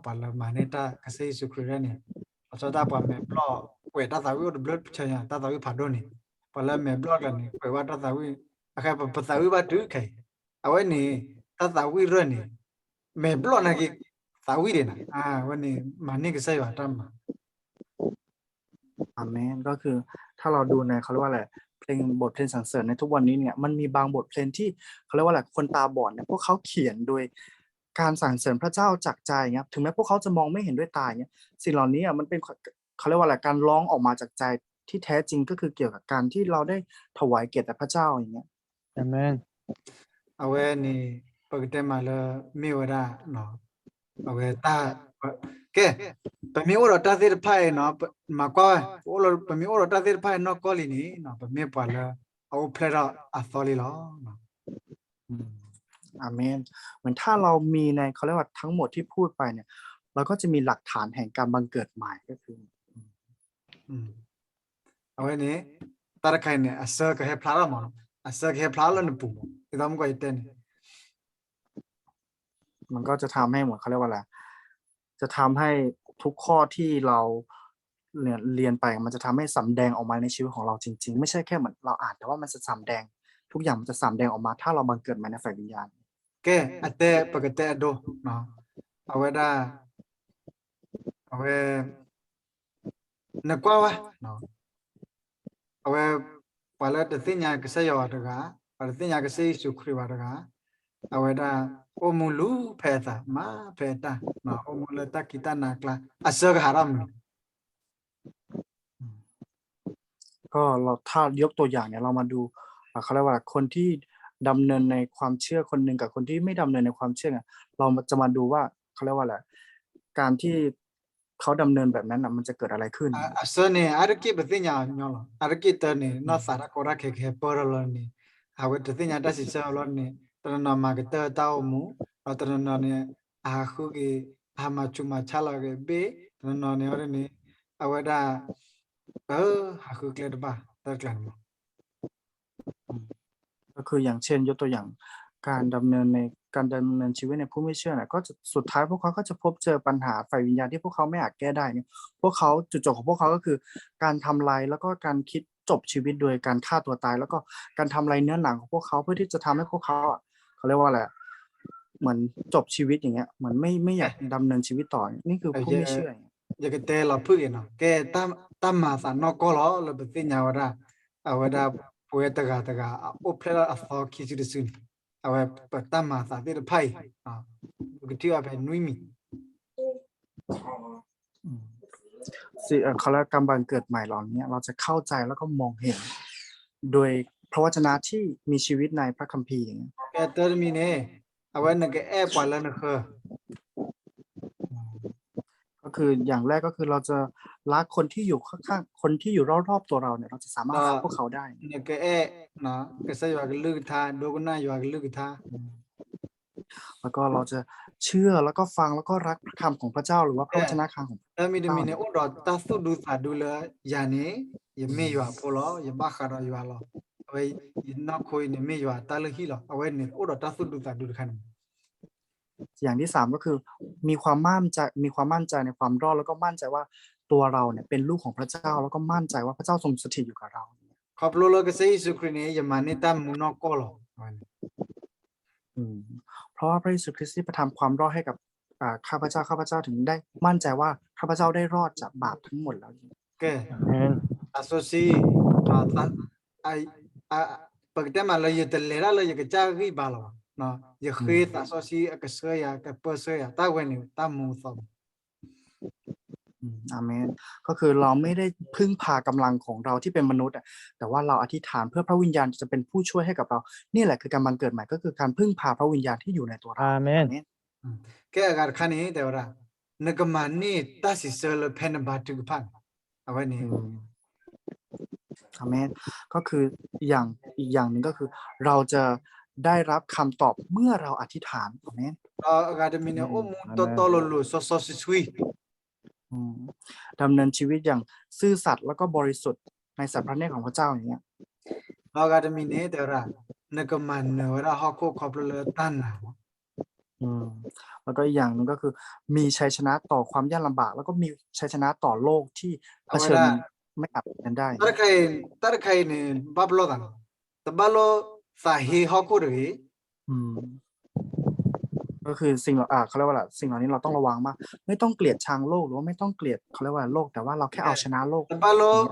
ပှၤလၢမၤန့ၢ်တၢ်ကစၢ်ယ့ၣ်ၡူးခရံာ်ဒၣ်န့ၣ် အဆိကတၢၢ်ပှၤမဲာ်ဘျီၣ်ကွဲးတၢ်သးဝံၣ်အိၣ်တဘျုးဆၢညါ တၢ်သးဝံၣ်ဖးဒိၣ်န့ၣ် ပှၤလၢမဲာ်ဘျီၣ်ကျါန့ၣ် ကွဲးဝဲတၢ်သးဝံၣ် အဃိပသးဝံၣ်ဘၣ်တုၤခဲအံၤ အဝဲန့ၣ် တၢ်သးဝံၣ်ရၢၢ်န့ၣ် မဲာ်ဘျီၣ်နာ်က့ သးဝံၣ်ဒံးနၤ အဝဲန့ၣ် မၤန့ၢ်ကစၢ်ယွၤတၢ်မၤ อาเมน ก็คือถ้าเราดูในเขาเรียกว่าอะไร เพลง บทเพลงสรรเสริญในทุกวันนี้เนี่ย มันมีบางบทเพลงที่เขาเรียกว่าอะไร คนตาบอดเนี่ย พวกเขาเขียนโดยการสรรเสริญพระเจ้าจากใจเงี้ย ถึงแม้พวกเขาจะมองไม่เห็นด้วยตาเงี้ย สิ่งเหล่านี้อะมันเป็น เขาเรียกว่าอะไร การร้องออกมาจากใจที่แท้จริง ก็คือเกี่ยวกับการที่เราได้ถวายเกียรติแด่พระเจ้าอย่างเงี้ย อาเมน အဝဲန့ၣ် ပကတဲမးလၢ မ့ၢ်ဝဲဒၣ် အဝဲတၢ် ကဲ ပမ့ၢ်အိၣ်ဒီးတၢ်သ့ၣ်တဖၣ်အံၤနီၤ မၤကွၢ်ဝဲ ပမ့ၢ်အိၣ်ဒီးတၢ်သ့ၣ်တဖၣ်အံၤနီၢ်ကီၢ်လံန့ၣ် ပမ့ၢ်ပှၤလၢ အအိၣ်ဖျဲၣ်ထီၣ်အသီလံလီၤ อืม อาเมน เหมือนถ้าเรามีในเขาเรียกว่าทั้งหมดที่พูดไปเนี่ย เราก็จะมีหลักฐานแห่งการบังเกิดใหม่ก็คือ အဝဲန့ၣ် တၢ်တခါအံၤန့ၣ် အဆၢကဟဲဖျါထီၣ်မး အဆၢကဟဲဖျါထီၣ်လၢနပူၤမး ဒ်သိးမုၢ်ကီၢ်ယတဲန့ၣ် มันก็จะทำให้เหมือนเขาเรียกว่าอะไร จะทำให้ทุกข้อที่เราเรียนเรียนไป มันจะทำให้สำแดงออกมาในชีวิตของเราจริงๆ ไม่ใช่แค่เหมือนเราอ่าน แต่ว่ามันจะสำแดง ทุกอย่างมันจะสำแดงออกมา ถ้าเราบังเกิดใหม่ในฝ่ายวิญญาณ ကဲ, အတဲပကတဲအဒိ, အဝဲဒၣ်, အဝဲ, နကွၢ်ဝဲ, အဝဲ, ပှၤလၢတသ့ၣ်ညါကစၢ်ယွၤတဂၤ, ပှၤတသ့ၣ်ညါကစၢ်ယ့ၣ်ၡူးခရံာ်ဘၣ်တဂၤ, အဝဲဒၣ်, အိၣ်မူလူၤဖဲအသး, မၤဖဲအတၢ်, အိၣ်မူလၢတၢ်ခံးတၢ်နၤအကျါ, အဆၢကဟးထီၣ်မနုၤ ก็เราถ้ายกตัวอย่างเนี่ยเรามาดู อ่า เขาเรียกว่าคนที่ดำเนินในความเชื่อคนหนึ่งกับคนที่ไม่ดำเนินในความเชื่อเนี่ย เราจะมาดูว่าเขาเรียกว่าอะไร การที่เขาดำเนินแบบนั้นน่ะมันจะเกิดอะไรขึ้น အဆၢန့ၣ် အါတက့ၢ်ပသ့ၣ်ညါအီၤညီလီၤ. အါတက့ၢ်တၢ်န့ၣ် နီၢ်သးတၢ်ကီတၢ်ခဲကဟဲပၢၢ်ထီၣ်လီၤန့ၣ်, အဝဲတသ့ၣ်ညါတၢ်စံးဆၢအီၤလီၤန့ၣ်, တနီၤနီၤမၤကတၢၢ်တၢ်အိၣ်မူ, ဒီးတနီၤနီၤန့ၣ်, အဟးဃုက့ၤ, အဟးမၤဆူးမၤဆါလီၤက့ၤဘ့ၣ်, တနီၤနီၤန့ၣ်အီၤန့ၣ်, အဝဲဒၣ်, အ, ဟးဃုကျဲတဘၣ်, တၢ်တကျါန့ၣ်မး ก็คืออย่างเช่นยกตัวอย่าง การดำเนินในการดำเนินชีวิตในผู้ไม่เชื่อนะก็จะสุดท้ายพวกเขาก็จะพบเจอปัญหาฝ่ายวิญญาณที่พวกเขาไม่อาจแก้ได้เนี่ยพวกเขาจุดจบของพวกเขาก็คือการทำลายแล้วก็การคิดจบชีวิตโดยการฆ่าตัวตายแล้วก็การทำลายเนื้อหนังของพวกเขาเพื่อที่จะทำให้พวกเขาอะเขาเรียกว่าอะไรอะเหมือนจบชีวิตอย่างเงี้ยเหมือนไม่ไม่อยากดำเนินชีวิตต่อนี่คือผู้ไม่เชื่ออย่างเงี้ย ယကတဲလီၤဖုၣ်က့ၤနီၤ, ကဲ, တၢ်မၤသးနီၢ်ကီၢ်လီၤလၢပသ့ၣ်ညါဝဲဒၣ်, အဝဲဒၣ်ပဝဲတဂၤတဂၤ အအိၣ်ဖျဲၣ်လၢအသီခံစုတစုန့ၣ်, အဝဲပတၢ်မၤသးသ့ၣ်တဖၣ်အံၤ, ပကထံၣ်အီၤဖဲနွံမံၤ อืม สิ่ง เอ่อ เขาเรียกว่าการบังเกิดใหม่เหล่านี้ เราจะเข้าใจแล้วก็มองเห็น โดยพระวจนะที่มีชีวิตในพระคัมภีร์อย่างเงี้ย ကဲတၢ်တမံၤန့ၣ်, အဝဲနကအဲၣ်ပှၤလၢနဃၢၤ ก็คืออย่างแรกก็คือเราจะรักคนที่อยู่ข้างๆ คนที่อยู่รอบๆตัวเราเนี่ย เราจะสามารถรักพวกเขาได้ နကအဲၣ် ကစၢ်ယွၤကလုၢ်ကထါ ဒိကနၣ်ယွၤကလုၢ်ကထါ แล้วก็เราจะเชื่อแล้วก็ฟังแล้วก็รักพระคำของพระเจ้าหรือว่าพระวจนะคำของพระเจ้า တၢ်မံၤတမံၤန့ၣ် အိၣ်ဒီးတၢ်သူၣ်ဒူသးဒူလၢယၤန့ၣ် ယမ့ၢ်ယွၤဖိလီၤ ယဘၣ်ဃးဒီးယွၤလီၤ အဝဲယနီၢ်ခိအံၤန့ၣ်မ့ၢ်ယွၤတၢ်လုၢ်ဟံၣ်လီၤ အဝဲန့ၣ်အိၣ်ဒီးတၢ်သူၣ်ဒူသးဒူတခါန့ၣ် อย่างที่สามก็คือ มีความมั่นใจ มีความมั่นใจในความรอด แล้วก็มั่นใจว่าตัวเราเนี่ยเป็นลูกของพระเจ้า แล้วก็มั่นใจว่าพระเจ้าทรงสถิตอยู่กับเรา ခီဖျိလၢကစၢ်ယ့ၣ်ၡူးခရံာ်န့ၣ် ယမၤန့ၢ်တၢ်မူနီၢ်ကီၢ်လီၤ อืม เพราะว่าพระเยซูคริสต์ที่ประทานความรอดให้กับ อ่า ข้าพเจ้า ข้าพเจ้าถึงได้มั่นใจว่าข้าพเจ้าได้รอดจากบาปทั้งหมดแล้ว ကဲ သးစီဆှံ ပကတဲမးလၢယတလဲၤတၢ်လၢယကစၢ်ဂံၢ်ဘါလီၤဘၣ်, ယဃ့သးစီဆှံအကဆှၢယၤ ကပၢဆှၢယၤ တၢ်ဝဲန့ၣ်တၢ်မူအသီ อืม อาเมน ก็คือเราไม่ได้พึ่งพากำลังของเราที่เป็นมนุษย์อะ แต่ว่าเราอธิษฐานเพื่อพระวิญญาณจะเป็นผู้ช่วยให้กับเรา นี่แหละคือการบังเกิดใหม่ ก็คือการพึ่งพาพระวิญญาณที่อยู่ในตัวเรา อาเมน ကဲအဂၤတခါန့ၣ် တဲဝဲဒၣ် နကမၤန့ၢ်တၢ်စံးဆၢလၢဖဲနဘါထုကဖၣ်န့ၣ် အဝဲန့ၣ် อาเมน ก็คืออย่างอีกอย่างหนึ่งก็คือเราจะได้รับคำตอบเมื่อเราอธิษฐาน อาเมน ဒီးအဂၤတမံၤန့ၣ် အိၣ်မူတီတီလိၤလိၤစီစီဆှံဆှံ ดำเนินชีวิตอย่างซื่อสัตย์แล้วก็บริสุทธิ์ในสายพระเนตรของพระเจ้าอย่างเงี้ย ဒီးအဂၤတမံၤန့ၣ် တဲဝဲဒၣ် နကမၤနၢၤဝဲဒၣ်ဟီၣ်ခိၣ်ခီဖျိလၢတၢ်နာ်လီၤ อืม แล้วก็อีกอย่างหนึ่งก็คือมีชัยชนะต่อความยากลำบาก แล้วก็มีชัยชนะต่อโลกที่เผชิญไม่อาจเผชิญได้ တၢ်တခါအံၤန့ၣ် ဘၣ်ပလီၢ်သးလီၤ တဘၣ်လိၣ်သးဟ့ဟီၣ်ခိၣ်တဂ့ၤ ก็คือสิ่งเหล่า อ่า เขาเรียกว่าอะไร สิ่งเหล่านี้เราต้องระวังมาก ไม่ต้องเกลียดชังโลก หรือว่าไม่ต้องเกลียด เขาเรียกว่าโลก แต่ว่าเราแค่เอาชนะโลก တဘၣ်လိၣ်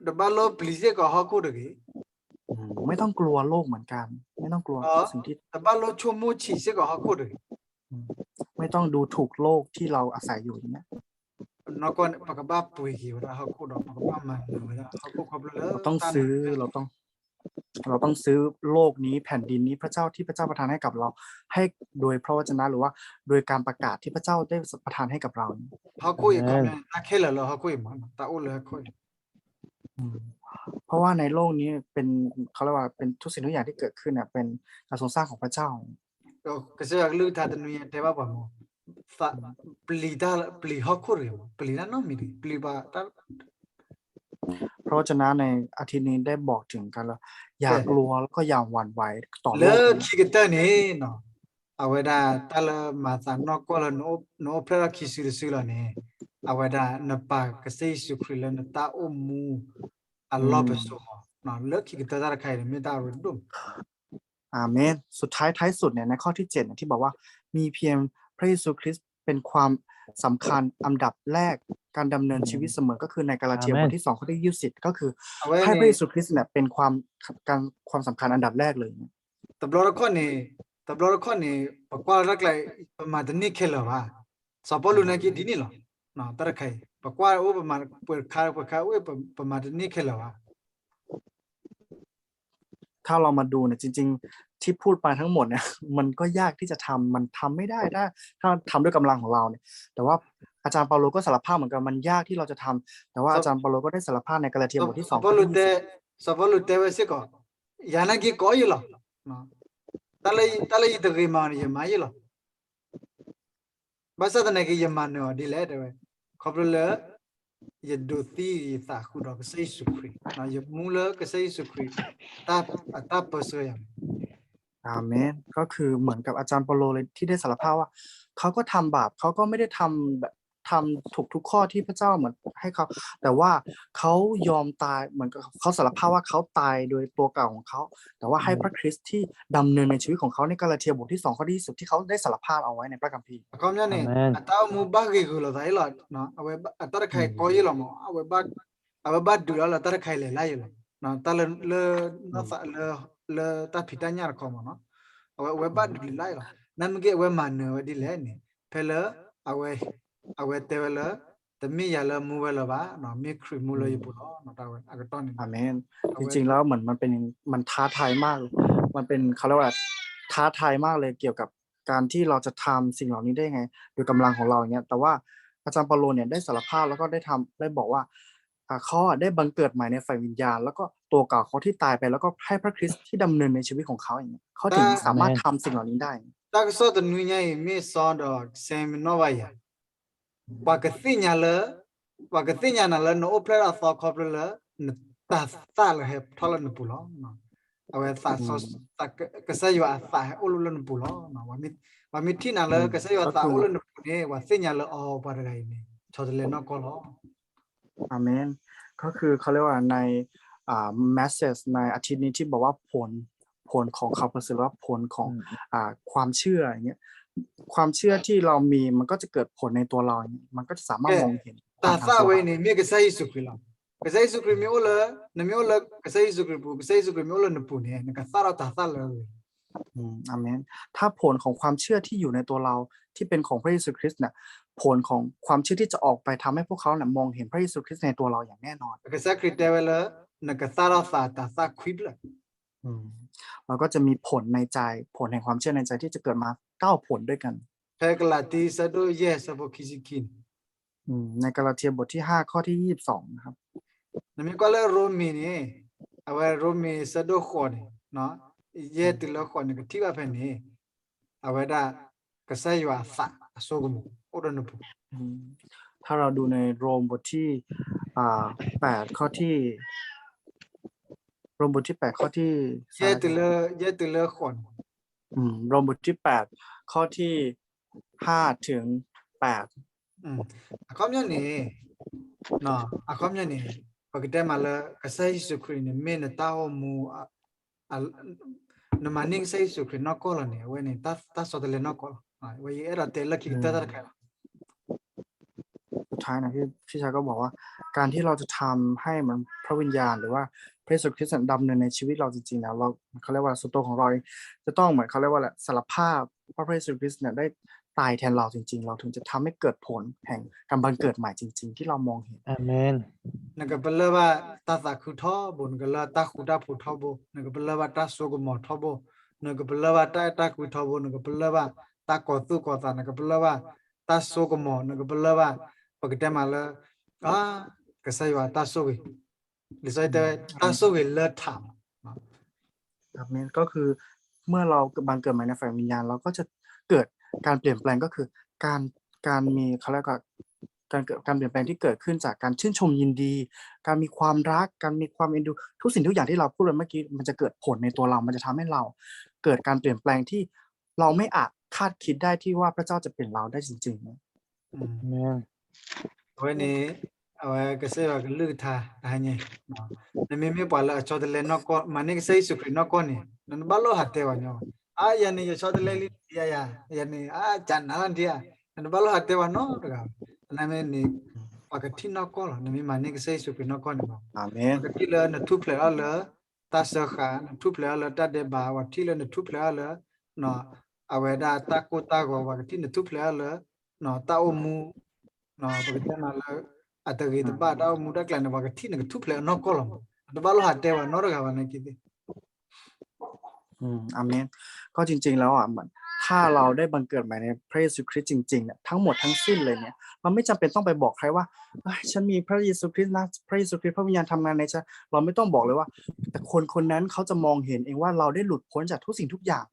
ပျံၤစ့ၢ်ကီးဟီၣ်ခိၣ်တဂ့ၤ ไม่ต้องกลัวโลกเหมือนกัน ไม่ต้องกลัวสิ่งที่ တဘၣ်လိၣ်ဆိကမိၣ်ဆံးစ့ၢ်ကီးဟီၣ်ခိၣ်တဂ့ၤ ไม่ต้องดูถูกโลกที่เราอาศัยอยู่อย่างเงี้ย ပကဘၣ်ပှ့ၤက့ၤဝဲဒၣ်ဟီၣ်ခိ�်ဒီး ပကဘၣ်မၤနၢၤဝဲဒၣ်ဟီၣ်ခိၣ်ခီဖျိလၢ เราต้องซื้อ เราต้อง เราต้องซื้อโลกนี้แผ่นดินนี้พระเจ้าที่พระเจ้าประทานให้กับเราให้โดยพระวจนะหรือว่าโดยการประกาศที่พระเจ้าได้ประทานให้กับเรา ဟီၣ်ခိၣ်အံၤခီဖျိန့ၣ် တၢ်ခဲလၢာ်လၢဟီၣ်ခိၣ်အံၤမး တၢ်အိၣ်လၢဟီၣ်ခိၣ်အံၤ อืม เพราะว่าในโลกนี้เป็น เขาเรียกว่าเป็นทุกสิ่งทุกอย่างที่เกิดขึ้นเนี่ยเป็นการทรงสร้างของพระเจ้า ကစၢ်ယွၤကလုၢ်ကထါတနွံအံၤတဲဘၣ်ပှၤမး ပျံၤတၢ် ပျံၤဟီၣ်ခိၣ်တဂ့ၤမး ပျံၤတၢ်နီတမံၤတဂ့ၤ ပျံၤဘၣ်တၢ် พระวจนะในอาทิตย์นี้ได้บอกถึงกันแล้ว อย่ากลัวแล้วก็อย่าหวั่นไหวต่อโลก လၢခံကတၢၢ်န့ၣ်နီၤ အဝဲဒၣ်တၢ်လၢမၤသးနီၢ်ကီၢ်လၢ နအိၣ်ဖျဲၣ်ထီၣ်ခံစုတစုလီၤန့ၣ် အဝဲဒၣ်နပာ်ကစၢ်ယ့ၣ်ၡူးခရံာ်လၢနတၢ်အိၣ်မူအလီၢ်ပစိာ် လၢခံကတၢၢ်တၢ်တခါအံၤန့ၣ် မ့ၢ်တၢ်အရ့ဒိၣ်မး อาเมน สุดท้ายท้ายสุดเนี่ยในข้อที่เจ็ดเนี่ยที่บอกว่ามีเพียงพระเยซูคริสต์เป็นความสำคัญอันดับแรก การดำเนินชีวิตเสมอ ก็คือในกาลาเทียบทที่สองข้อที่ยี่สิบก็คือ ให้พระเยซูคริสต์เนี่ยเป็นความการความสำคัญอันดับแรกเลย တဘျီတခီၣ်န့ၣ် တဘျီတခီၣ်န့ၣ် ပကွၢ်လၢတၢ်ကျါ ပမၤတန့ၢ်ခဲလၢာ်ဘၣ်. စီၤပီလူးနာ်က့ဒ်န့ၣ်လီၤ. တၢ်တခါအံၤ ပကွၢ်အိၣ်ပမၤပှဲၤခါပှဲၤခါအိၣ် ပမၤတန့ၢ်ခဲလၢာ်ဘၣ်. ถ้าเรามาดูเนี่ยจริงๆที่พูดมาทั้งหมดเนี่ย มันก็ยากที่จะทำ มันทำไม่ได้ถ้าถ้าทำด้วยกำลังของเราเนี่ย แต่ว่าอาจารย์เปาโลก็สารภาพเหมือนกัน มันยากที่เราจะทำ แต่ว่าอาจารย์เปาโลก็ได้สารภาพในกาลาเทียบทที่สองข้อที่ยี่สิบ စီၤပီလူးတဲဝဲစ့ၢ်ကီး ယၤနာ်က့ကိးယံာ်လီၤ. တၢ်လၢယတဂ့ၤမၤန့ၣ် ယမၤယံာ်လီၤ. ဘၣ်ဆၣ်သနာ်က့ ယမၤနၢၤအီၤဒ်လဲၣ်တဲဝဲ, ခီဖျိလၢ ယဒိးသံယသးဃုာ်ဒီးကစၢ်ယ့ၣ်ၡူးခရံာ်, ယမူလၢကစၢ်ယ့ၣ်ၡူးခရံာ် အတၢ်ပၢဆှၢယၤန့ၣ်. อาเมน ก็คือเหมือนกับอาจารย์เปาโลเลยที่ได้สารภาพว่าเขาก็ทำบาป เขาก็ไม่ได้ทำแบบทำถูกทุกข้อที่พระเจ้าเหมือนให้เขา แต่ว่าเขายอมตายเหมือนกับเขาสารภาพว่าเขาตายโดยตัวเก่าของเขา แต่ว่าให้พระคริสต์ที่ดำเนินในชีวิตของเขาในกาลาเทียบทที่สองข้อที่ยี่สิบที่เขาได้สารภาพเอาไว้ในพระคัมภีร์ အခီပညီန့ၣ် အတၢ်အိၣ်မူဘၣ်ဂ့ၤဂ့ၤလိာ်သးအံၤလီၤ. အဝဲအတၢ်တခါအံၤကီယံာ်လီၤမး အဝဲဘၣ်ဒုးလီၤလၢတၢ်တခါအံၤလဲၤလၢ်ယံာ်လီၤ. တၢ်လၢ လၢ လၢတၢ်ဖံးတၢ်ညၣ်တခီမးနီၤ အဝဲ အဝဲဘၣ်ဒုးလဲၤလၢ်ယံာ်လီၤ. နာ်မ့ၢ်က့ အဝဲမၤနၢၤဝဲဒ်လဲၣ်န့ၣ် ဖဲလၢ အဝဲ အဝဲတဲဝဲလၢ တမ့ၢ်ယၤလၢမူဝဲလၢၤဘၣ်, မ့ၢ်ခရံာ်မူလၢယပူၤလီၤ. တၢ်ဝဲအကတီၢ်န့ၣ် อาเมน จริงๆแล้วเหมือนมันเป็นมันท้าทายมากเลย มันเป็นเขาเรียกว่าท้าทายมากเลยเกี่ยวกับการที่เราจะทำสิ่งเหล่านี้ได้ไง โดยกำลังของเราอย่างเงี้ย แต่ว่าอาจารย์เปาโลเนี่ยได้สารภาพแล้วก็ได้ทำได้บอกว่าอ่าเขาอ่ะได้บังเกิดใหม่ในฝ่ายวิญญาณ แล้วก็ตัวเก่าเขาที่ตายไป แล้วก็ให้พระคริสต์ที่ดำเนินในชีวิตของเขาอย่างเงี้ยเขาถึงสามารถทำสิ่งเหล่านี้ได้ တၢ်ကစီၣ်တနွံညါအံၤ မ့ၢ်စီဒီး ကစဲမ့ၢ်နီၣ်ဘၣ်ယၤ ပှၤကသ့ၣ်ညါလၢ ပှၤကသ့ၣ်ညါနၤလၢနအိၣ်ဖျဲၣ်ထီၣ်အသီခီဖျိလၢ နတၤသၣ်လၢဟဲထီၣ်လၢနပူၤလီၤ. အဝဲ ကစၢ်ယွၤအသးဟဲအိၣ်လၢနပူၤလီၤ. ပှၤမ့ၢ်ထံၣ်နၤလၢ ကစၢ်ယွၤအသးအိၣ်လၢနပူၤန့ၣ် ပှၤသ့ၣ်ညါလၢအီၤပှၤတဂၤအံၤန့ၣ် ဆီတလဲနီၢ်ကီၢ်လီၤ. อาเมน ก็คือเขาเรียกว่าในอ่า message ในอาทิตย์นี้ที่บอกว่าผลผลของข่าวประเสริฐหรือว่าผลของอ่าความเชื่ออย่างเงี้ยความเชื่อที่เรามีมันก็จะเกิดผลในตัวเราอย่างเงี้ยมันก็จะสามารถมองเห็น တၤသၣ်ဝဲန့ၣ် မ့ၢ်ကစၢ်ယ့ၣ်ၡူးခရံာ်လီၤ. ကစၢ်ယ့ၣ်ၡူးခရံာ်မ့ၢ်အိၣ်လၢ နမ့ၢ်အိၣ်လၢကစၢ်ယ့ၣ်ၡူးခရံာ်ပူၤ ကစၢ်ယ့ၣ်ၡူးခရံာ်မ့ၢ်အိၣ်လၢနပူၤန့ၣ် နကသၣ်ထီၣ်တၤသၣ်လၢအဂ့ၤ อาเมน ถ้าผลของความเชื่อที่อยู่ในตัวเราที่เป็นของพระเยซูคริสต์เนี่ยผลของความเชื่อที่จะออกไปทำให้พวกเขาเนี่ยมองเห็นพระเยซูคริสต์ในตัวเราอย่างแน่นอน ကစၢ်ခရံာ်တဲဝဲလၢ နကသၣ်ထီၣ်သးတၤသၣ်ခွံဖျၢၣ် อืม เราก็จะมีผลในใจ ผลแห่งความเชื่อในใจที่จะเกิดมาเก้าผลด้วยกัน ဖဲကလၤတံ ဆၢဒိၣ်ယဲၢ် ဆၢဖိခံဆံခံန့ၣ် อืม ในกาลาเทียบทที่ห้าข้อที่ยี่สิบสองนะครับ နမ့ၢ်ကွၢ်လၢရိမ့ၤန့ၣ် အဝဲရိမ့ၤဆၢဒိၣ်ဃိးန့ၣ် ယဲၢ်တုၤလၢဃိးန့ၣ် ကထံၣ်ဘၣ်ဖဲန့ၣ် အဝဲဒၣ် ကစၢ်ယွၤအသးအစိကမီၤ အိၣ်ဒီးနပူၤ ถ้าเราดูในโรมบทที่อ่าแปดข้อที่โรมบทที่แปดข้อที่ ယဲၢ်တုၤလၢ ယဲၢ်တုၤလၢဃိးန့ၣ် อืม โรมบทที่แปดข้อที่ห้าถึงแปด အခီပညီန့ၣ် အခီပညီန့ၣ် ပကတဲမးလၢ ကစၢ်ယ့ၣ်ၡူးခရံာ်န့ၣ် မ့ၢ်နတၢ်အိၣ်မူ နမၤန့ၢ်ကစၢ်ယ့ၣ်ၡူးခရံာ်နီၢ်ကီၢ်လီၤန့ၣ် အဝဲန့ၣ် တၢ်ဆီတလဲနီၢ်ကီၢ်လီၤ. ဝဲယအဲၣ်ဒိးတဲလၢခံကတၢၢ်တၢ်တခါလီၤ สุดท้ายนะพี่พี่ชายก็บอกว่าการที่เราจะทำให้เหมือนพระวิญญาณหรือว่าพระเยซูคริสต์ดำเนินในชีวิตเราจริงๆแล้วเราเขาเรียกว่าส่วนตัวของเราเองจะต้องเหมือนเขาเรียกว่าอะไรสารภาพว่าพระเยซูคริสต์เนี่ยได้ตายแทนเราจริงๆ เราถึงจะทำให้เกิดผลแห่งการบังเกิดใหม่จริงๆ ที่เรามองเห็น อาเมน နကပလၢၢ်ဘၣ်တၢ်သးခုထီဘိ နကလၢၢ်တၢ်ဃူတၢ်ဖိးထီဘိ နကပလၢၢ်ဘၣ်တၢ်စိကမီၤထီဘိ နကပလၢၢ်ဘၣ်တၢ်အဲၣ်တၢ်ကွံထီဘိ နကပလၢၢ်ဘၣ်တၢ်ကီၤသူၣ်ကီၤသး နကပလၢၢ်ဘၣ်တၢ်စိကမီၤ နကပလၢၢ်ဘၣ် ပကတဲမးလၢ ကစၢ်ယွၤတၢ်ဆိၣ်ဂ့ၤ လံာ်စီဆှံတဲဝဲ တၢ်ဆိၣ်ဂ့ၤလၢထးမး อาเมน ก็คือเมื่อเราบังเกิดใหม่ในฝ่ายวิญญาณเราก็จะเกิดการเปลี่ยนแปลงก็คือการการมีเขาเรียกว่าการเกิดการเปลี่ยนแปลงที่เกิดขึ้นจากการชื่นชมยินดี การมีความรัก การมีความเอ็นดู ทุกสิ่งทุกอย่างที่เราพูดไปเมื่อกี้มันจะเกิดผลในตัวเรา มันจะทำให้เราเกิดการเปลี่ยนแปลงที่เราไม่อาจคาดคิดได้ที่ว่าพระเจ้าจะเปลี่ยนเราได้จริงๆ อาเมน အဝဲန့ၣ် အဝဲကစၢ်ယွၤကလုၢ်ကထါတဟါညါ, နမ့မ့ၢ်ပှၤလၢအဆီတလဲနီၢ်ကီၢ် မၤန့ၢ်ကစၢ်ယ့ၣ်ၡူးခရံာ်နီၢ်ကီၢ်န့ၣ် နတဘၣ်လိၣ်ဟးတဲပှၤညီဘၣ်. အါ ယၤန့ၣ် ယဆီတလဲလံ ယၤယၤ ယၤန့ၣ် အါ ကနၤလီၤဒံဧါ, နတဘၣ်လိၣ်ဟးတဲပှၤနီတဂၤဘၣ်. နမ့ၢ်န့ၣ် ပှၤကထံၣ်နီၢ်ကီၢ်လီၤ. နမ့ၢ်မၤန့ၢ်ကစၢ်ယ့ၣ်ၡူးခရံာ်နီၢ်ကီၢ်န့ၣ်လီၤ. ပှၤကထံၣ်လၢနထူၣ်ဖျဲးထီၣ်လၢ တၢ်စၢဃာ်, နထူၣ်ဖျဲးထီၣ်လၢတၢ်ဒဲးဘး, ပှၤထံၣ်လၢနထူၣ်ဖျဲးထီၣ်လၢ အဝဲဒၣ်တၢ်ကိၢ်တၢ်ဂီၤ, ပှၤကထံၣ်နထူၣ်ဖျဲးထီၣ်လၢ တၢ်အိၣ်မူ, ပကတဲမးလၢ အတဂ့ၤတဘၣ်တၢ်အိၣ်မူတၢ်ကျဲန့ၣ် ပှၤကထံၣ်နကထူၣ်ဖျဲးအနီၢ်ကီၢ်လီၤမး. နတဘၣ်လိၣ်ဟးတဲပှၤနီတဂၤဘၣ်န့ၣ်က့သ့ၣ် อืม อาเมน ก็จริงๆแล้วอ่ะมัน ถ้าเราได้บังเกิดใหม่ในพระเยซูคริสต์จริงๆ เนี่ย ทั้งหมดทั้งสิ้นเลยเนี่ย เราไม่จำเป็นต้องไปบอกใครว่า เอ้ย ฉันมีพระเยซูคริสต์นะ พระเยซูคริสต์ พระวิญญาณทำงานในฉัน เราไม่ต้องบอกเลยว่า แต่คนคนนั้นเขาจะมองเห็นเองว่าเราได้หลุดพ้นจากทุกสิ่งทุกอย่าง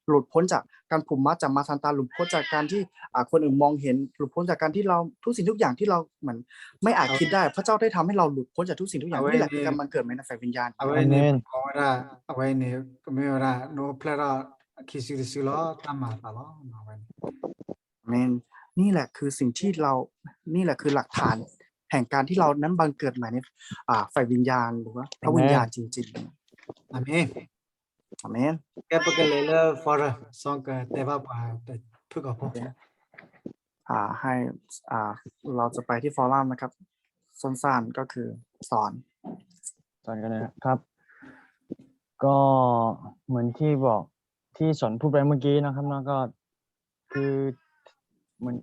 หลุดพ้นจากการผูกมัดจากมารซานตาน หลุดพ้นจากการที่ อ่า คนอื่นมองเห็น หลุดพ้นจากการที่เรา ทุกสิ่งทุกอย่างที่เราเหมือน ไม่อาจคิดได้ พระเจ้าได้ทำให้เราหลุดพ้นจากทุกสิ่งทุกอย่าง นี่แหละคือการบังเกิดใหม่ในฝ่ายวิญญาณ အဝဲန့ၣ် အဝဲဒၣ် အဝဲန့ၣ် ကမ့ၢ်ဝဲဒၣ် နအိၣ်ဖျဲၣ်ထီၣ်ခံစုတစုလီၤ တၢ်မၤအသးလီၤ အဝဲန့ၣ် อาเมน นี่แหละคือสิ่งที่เรา นี่แหละคือหลักฐานแห่งการที่เรานั้นบังเกิดใหม่ใน อ่า ฝ่ายวิญญาณ หรือว่าพระวิญญาณจริงๆ อาเมน อาเมน ကဲ ပကလဲၤလၢ forum စီၤကတဲဘၣ်ပှၤတဖုၣ်ကိာ်ဖိ อ่า ให้ อ่า เราจะไปที่ forum นะครับ สั้นๆ ก็คือสอน สอนกันนะครับ ก็เหมือนที่บอกที่สอนพูดไปเมื่อกี้นะครับเนาะ ก็คือเหมือน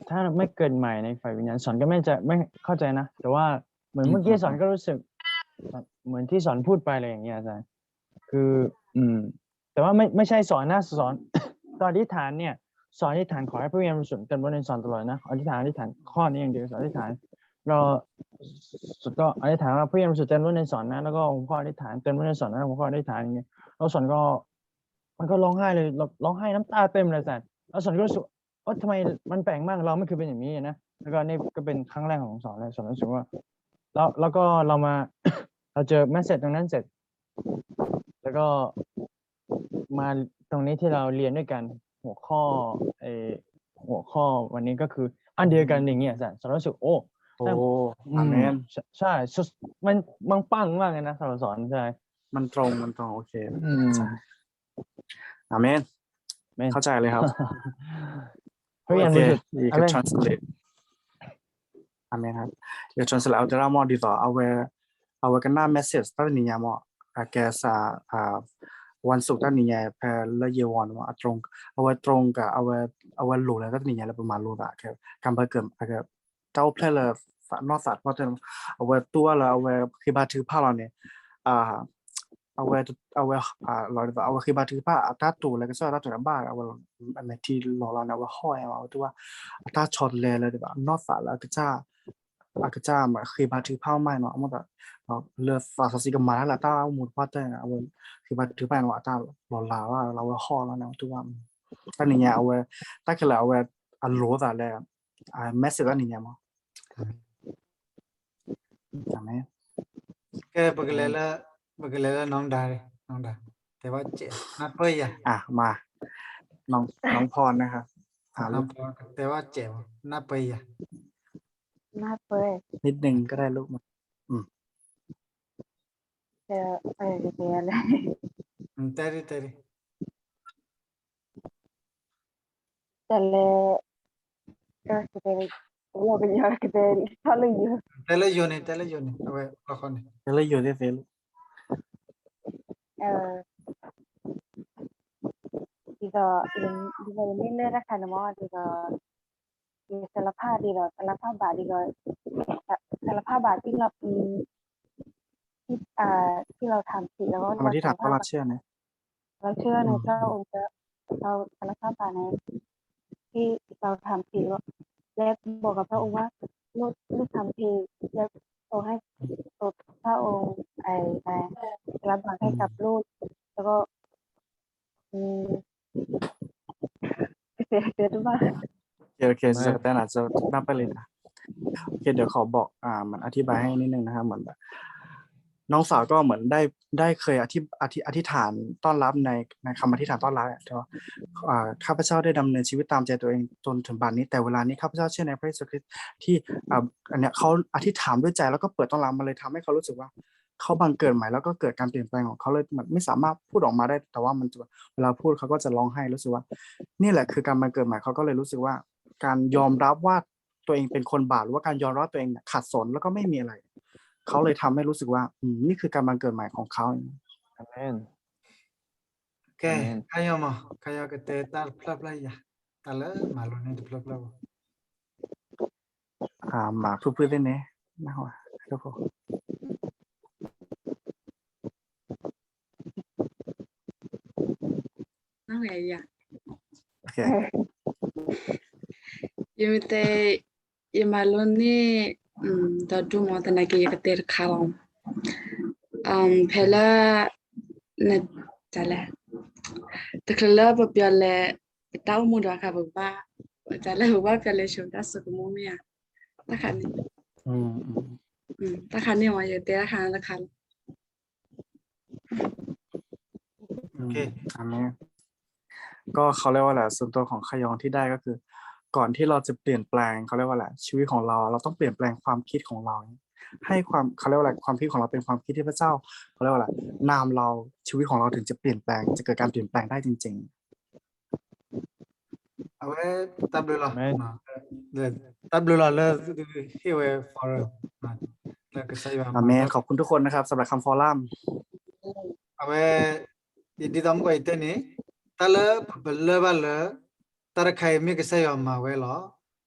ถ้าไม่เกิดใหม่ในฝ่ายวิญญาณ สอนก็ไม่จะไม่เข้าใจนะ แต่ว่าเหมือนเมื่อกี้สอนก็รู้สึก เหมือนที่สอนพูดไปเลยอย่างเงี้ยอาจารย์ คือ อืม แต่ว่าไม่ไม่ใช่สอนนะสอน ตอนอธิษฐานเนี่ย สอนอธิษฐานขอให้พระวิญญาณบริสุทธิ์เต็มล้นในสอนตลอดนะ อธิษฐานอธิษฐานข้อนี้อย่างเดียวสอนอธิษฐาน เราก็อธิษฐานว่าพระวิญญาณบริสุทธิ์เต็มล้นในสอนนะ แล้วก็องค์พ่ออธิษฐานเต็มล้นในสอนนะ องค์พ่ออธิษฐานอย่างเงี้ย แล้วสอนก็ มันก็ร้องไห้เลย ร้องไห้น้ำตาเต็มเลยอาจารย์ แล้วสอนก็รู้สึกว่า โอ๊ะ ทำไมมันแปลกมาก เราไม่เคยเป็นอย่างนี้นะ แล้วก็นี่ก็เป็นครั้งแรกของสอนเลย สอนรู้สึกว่า แล้วแล้วก็เรามา เราเจอ message ตรงนั้นเสร็จ แล้วก็มาตรงนี้ที่เราเรียนด้วยกัน หัวข้อ เออ หัวข้อวันนี้ก็คืออันเดียวกันอย่างเงี้ยอาจารย์ สอนรู้สึก โอ้ โอ้ อาเมน ใช่ มันมันปังมากเลยนะสำหรับสอน ใช่ มันตรง มันตรง โอเค อืม ใช่ อาเมน อาเมน เข้าใจเลยครับ โอเค you can translate อาเมนครับ you can translate အဝဲသရၣ်မီၢ် ဒ်သိး အဝဲ အဝဲကနၣ် message တၢ်တနံၤညါမီၢ် I guess အ วันศุกร์ တၢ်တနံၤညါ ဖဲလၢ year one မီၢ် အ ตรง အဝဲ ตรง က အဝဲ အဝဲလိၤလၢတၢ်တနံၤညါလၢပမၤလိသး က ကံဘၢကၢ တၢ်အိၣ်ဖျဲၣ်လၢ နီၢ်သးတဖၣ်တဲ အဝဲတူၢ်ဘၣ်လၢအဝဲဃ့ဘါထုကဖၣ်လီၤန့ၣ် အဝဲ အဝဲ လီၤဒ်သိး အဝဲဃ့ဘါထုကဖၣ် အတၢ်တိာ်လၢကစၢ်ယွၤတၢ်တိာ်န့ၣ်ဘၣ် အဝဲမဲာ်ထံလီၤလီၤန့ၣ် အဝဲဟီၣ်ဝဲ အဝဲတူၢ်ဘၣ် အတၢ်ဆီတလဲလၢဒ်သိး နီၢ်သးလၢအကစၢ် အကစၢ်မၤဃ့ဘါထုကဖၣ်မးနီၤ အမ့ၢ်သး လၢသးစီဆှံကမၤတၢ်လၢတၢ်အိၣ်မူတဖၣ်တဲန့ၣ် အဝဲဃ့ဘါထုကဖၣ်န့ၣ် အတၢ်လီၤလးဘၣ်လၢအဝဲဟီၣ်လီၤန့ၣ် အဝဲတူၢ်ဘၣ် တၢ်နံၤညါအဝဲ တၢ်ခဲလၢာ်အဝဲ အလိၤသးလၢ message တၢ်နံၤညါမီၢ် ကဲ ပကလဲၤလၢ ပကလဲၤလၢ น้องดา น้องดา တဲဘၣ်စဲး နၢ်ပၢၢ်ယၤ อ่ะ มา น้อง น้องพรนะครับ น้องพร တဲဘၣ်စဲး နၢ်ပၢၢ်ယၤ နၢ်ပၢၢ် นิดนึงก็ได้ลูก อืม တဲ เออ တဲလဲၣ် อืม တဲဒံ တဲဒံ တဲလဲၣ် ကတဲ ကညီ ကတဲ ထီၣ်လၢယိၤ တဲလၢယိၤန့ၣ် တဲလၢယိၤန့ၣ် အဝဲ လီၤခီန့ၣ် တဲလၢယိၤသ့ၣ်သ့ၣ်လီၤ ဒ်သိး ဒ်သိးယမ့ၢ်လဲၣ်တၢ်ခါန့ၣ်မီၢ် ဒ်သိး ယစၢလဖၣ်ဒ်သိး စၢလဖၣ်ဘၣ်ဒ်သိး စၢလဖၣ်ဘၣ် ที่เรา ที่ อ่า ที่เราทำผิด แล้วก็ เราสารภาพ เราเชื่อในพระองค์ เราสารภาพบาปในที่เราทำผิด และบอกกับพระองค์ว่า ลูก ลูกทำผิด และขอให้พระองค์ ไอ้ ไอ้ รับบาปให้กับลูก แล้วก็ อืม โอเค โอเค จะกระแตนะ จะนับไปเลยนะ โอเค เดี๋ยวขอบอก อ่า มันอธิบายให้นิดนึงนะครับ เหมือนแบบ น้องสาวก็เหมือนได้ได้เคยอธิอธิอธิษฐานต้อนรับในในคำอธิษฐานต้อนรับเนี่ยว่าอ่าข้าพเจ้าได้ดำเนินชีวิตตามใจตัวเองจนถึงบัดนี้แต่เวลานี้ข้าพเจ้าเชื่อในพระเยซูคริสต์ที่อ่าอันเนี้ยเขาอธิษฐานด้วยใจแล้วก็เปิดต้อนรับมันเลยทำให้เขารู้สึกว่าเขาบังเกิดใหม่แล้วก็เกิดการเปลี่ยนแปลงของเขาเลยมันไม่สามารถพูดออกมาได้แต่ว่ามันจะเวลาพูดเขาก็จะร้องไห้รู้สึกว่านี่แหละคือการบังเกิดใหม่เขาก็เลยรู้สึกว่าการยอมรับว่าตัวเองเป็นคนบาปหรือว่าการยอมรับตัวเองเนี่ยขัดสนแล้วก็ไม่มีอะไรเขาเลยทำให้รู้สึกว่าอืมนี่คือการบังเกิดใหม่ของเขา Amen. Okay, ခါယီမး ခါယီကတဲတၢ်တဖျၢၣ်ဖျၢၣ်ယၤ တၢ်လၢမၤလိန့ၣ်တဖျၢၣ်ဖျၢၣ်ဘၣ် မၤဖုဖုသ့ၣ်န့ၣ် ယမ့ၢ်တဲ ယမၤလိန့ၣ် ဒီဒူၣ်မး သနာ်က့ ယကတဲတခါလီၤ. ဖဲလၢ တလဲ တချုးလၢပပျီလဲၤ ပတၢ်အိၣ်မူဒီးအခါ ပဘၣ် တလဲ ပဘၣ်ပျီလဲၤဆိ တၢ်ဆိကမိၣ်မ့ၢ်ဧါ တၢ်ခါန့ၣ် တၢ်ခါန့ၣ်မး ယတဲတၢ်ခါန့ၣ်တခါလီၤ. โอเค อาเมน ก็เขาเรียกว่าอะไรส่วนตัวของขยองที่ได้ก็คือ ก่อนที่เราจะเปลี่ยนแปลงเขาเรียกว่าอะไรชีวิตของเรา เราต้องเปลี่ยนแปลงความคิดของเรา ให้ความเขาเรียกว่าอะไรความคิดของเราเป็นความคิดที่พระเจ้าเขาเรียกว่าอะไรนำเราชีวิตของเราถึงจะเปลี่ยนแปลงจะเกิดการเปลี่ยนแปลงได้จริง အဝဲ တၢ်ဘျုးလီၤ တၢ်ဘျုးလီၤလၢ ဟ့ၣ်ဝဲ forum လၢကစၢ်ယွၤ อาเมน ขอบคุณทุกคนนะครับสำหรับคำ forum အဝဲ ယဒ်သိးမုၢ်ကီၢ်ယတဲန့ၣ် တၢ်လၢပလၢၢ်ဘၣ်လၢ တၢ်တခါအံၤမ့ၢ်ကစၢ်ယွၤမၤဝဲလီၤ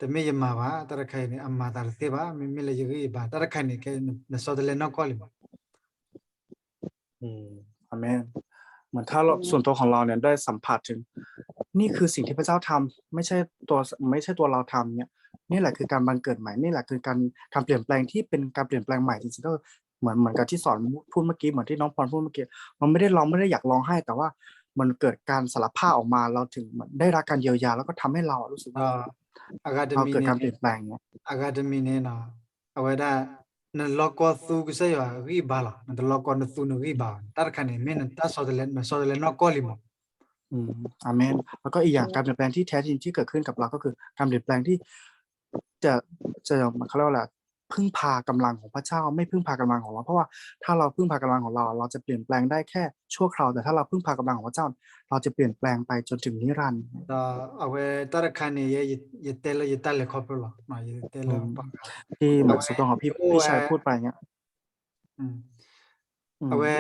တမ့ၢ်ယမၤဘၣ် တၢ်တခါအံၤန့ၣ် အမၤသးတသ့ဘၣ် မ့မ့ၢ်လၢယဂံၢ်ယဘါ တၢ်တခါအံၤန့ၣ် ကဲနဆီတလဲနီၢ်ကီၢ်လံမး อาเมน เหมือนถ้าเราส่วนตัวของเราเนี่ยได้สัมผัสถึง นี่คือสิ่งที่พระเจ้าทำไม่ใช่ตัวไม่ใช่ตัวเราทำเนี่ยนี่แหละคือการบังเกิดใหม่นี่แหละคือการการเปลี่ยนแปลงที่เป็นการเปลี่ยนแปลงใหม่จริงๆก็เหมือนเหมือนกับที่สอนพูดเมื่อกี้เหมือนที่น้องพรพูดเมื่อกี้มันไม่ได้ร้องไม่ได้อยากร้องไห้แต่ว่ามันเกิดการสารภาพออกมาเราถึงเหมือนได้รับการเยียวยาแล้วก็ทำให้เรารู้สึกว่า အဂၤတမံၤ เราเกิดการเปลี่ยนแปลงเนี่ย အဂၤတမံၤန့ၣ်နီၤ အဝဲဒၣ် နလီၢ်ကီၢ်သူကစၢ်ယွၤဂံၢ်ဘါလီၤ နတလီၢ်ကီၢ်နသူနဂံၢ်ဘါ တၢ်တခါန့ၣ် မ့ၢ်နတၢ်ဆီတလဲ နဆီတလဲနီၢ်ကီၢ်လံမး อาเมน แล้วก็อีกอย่างการเปลี่ยนแปลงที่แท้จริงที่เกิดขึ้นกับเราก็คือการเปลี่ยนแปลงที่จะจะเขาเรียกว่าอะไรพึ่งพากำลังของพระเจ้า ไม่พึ่งพากำลังของเรา เพราะว่าถ้าเราพึ่งพากำลังของเรา เราจะเปลี่ยนแปลงได้แค่ชั่วคราว แต่ถ้าเราพึ่งพากำลังของพระเจ้า เราจะเปลี่ยนแปลงไปจนถึงนิรันดร์ ဒီးအဝဲတၢ်တခါန့ၣ် ယတဲလၢယတၢ်လဲၤခီဖျိလီၤ ယတဲလၢ ที่เหมือนส่วนตัวของพี่พี่ชายพูดไปเนี่ย အဝဲ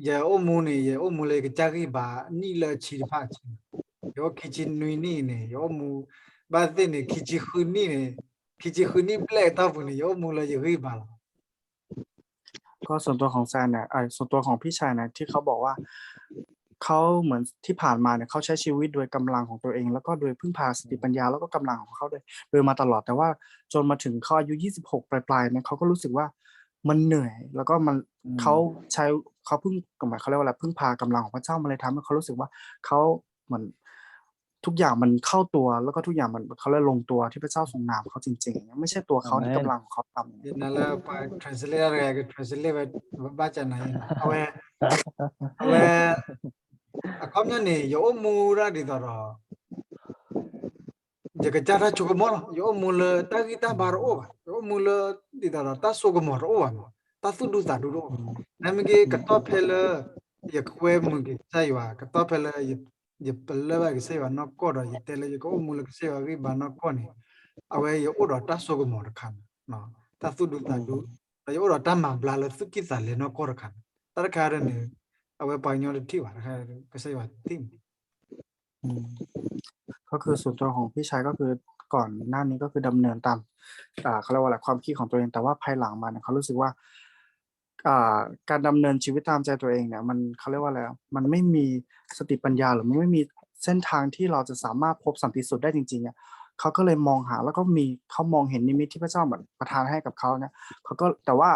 ယအိၣ်မူန့ၣ် ယအိၣ်မူလၢယကစၢ်ဂံၢ်ဘါ နံၣ်လၢအဆံတဖၣ်အဆံ ယအိၣ်ခံဆံနွံနံၣ်န့ၣ် ယအိၣ်မူ ဘၣ်သ့ၣ်န့ၣ် ခံဆံဃုနံၣ်န့ၣ် ခံဆံဃုနံၣ်ဘျဲၣ်အတီၢ်ပူၤန့ၣ် ယအိၣ်မူလၢယဂံၢ်ဘါလီၤ ก็ส่วนตัวของแซนเนี่ยเอ่อส่วนตัวของพี่ชายนะที่เขาบอกว่าเขาเหมือนที่ผ่านมาเนี่ยเขาใช้ชีวิตโดยกำลังของตัวเอง แล้วก็โดยพึ่งพาสติปัญญาแล้วก็กำลังของเขาโดยโดยมาตลอดแต่ว่าจนมาถึงเขาอายุยี่สิบหกปลายๆเนี่ยเขาก็รู้สึกว่ามันเหนื่อย แล้วก็มันเขาใช้เขาพึ่งเหมือนเขาเรียกว่าอะไรพึ่งพากำลังของพระเจ้ามันเลยทำให้เขารู้สึกว่าเขาเหมือนทุกอย่างมันเข้าตัว แล้วก็ทุกอย่างมันเขาเรียกลงตัวที่พระเจ้าทรงนำเขาจริงๆ ไม่ใช่ตัวเขาที่กำลังของเขาทำ ယနၤလၢပှၤ translate တၢ်တဂၤ က translate ဝဲ ဘၣ်ကနၤ အဝဲ အဝဲ အခီပညီန့ၣ် ယအိၣ်မူဒၣ်ဒ်သိးဒီး ယကစၢ်တၢ်ဆိကမိၣ်လီၤ ယအိၣ်မူလၢတၢ်ဂံၢ်တၢ်ဘါတအိၣ်ဘၣ် ယအိၣ်မူလၢ ဒ်သိးဒီးတၢ်စိကမီၤတအိၣ်ဘၣ်မး တၢ်သူၣ်ဒူသးဒူတအိၣ် နမ့ၢ်က့ ကတီၢ်ဖဲလၢ ယကွဲမုာ်က့ၤကစၢ်ယွၤ ကတီၢ်ဖဲလၢ ယပလၢၢ်ဘၣ်ကစၢ်ယွၤနီၢ်ကီၢ်ဒီး ယတဲလၢယကအိၣ်မူလၢကစၢ်ယွၤဂံၢ်ဘါနီၢ်ကီၢ်န့ၣ် အဝဲယအိၣ်ဒီးတၢ်စိကမီၤတခါန့ၣ် တၢ်သူၣ်ဒူသးဒူ ဒီးယအိၣ်ဒီးတၢ်မၤဘျါလၢသူၣ်ကံၢ်သးလဲနီၢ်ကီၢ်တခါန့ၣ် တၢ်တခါန့ၣ် အဝဲပှၤကညီတထံၣ်ဘၣ် တခါ ကစၢ်ယွၤတထံၣ်န့ၣ် ก็คือส่วนตัวของพี่ชายก็คือก่อนหน้านี้ก็คือดำเนินตามอ่าเขาเรียกว่าอะไรความคิดของตัวเองแต่ว่าภายหลังมาเนี่ยเขารู้สึกว่าอ่าการดำเนินชีวิตตามใจตัวเองเนี่ยมันเขาเรียกว่าอะไรอ่ะมันไม่มีสติปัญญาหรือมันไม่มีเส้นทางที่เราจะสามารถพบสันติสุขได้จริงๆอ่ะเขาก็เลยมองหาแล้วก็มีเขามองเห็นนิมิตที่พระเจ้าเหมือนประทานให้กับเขาเนี่ยเขาก็แต่ว่า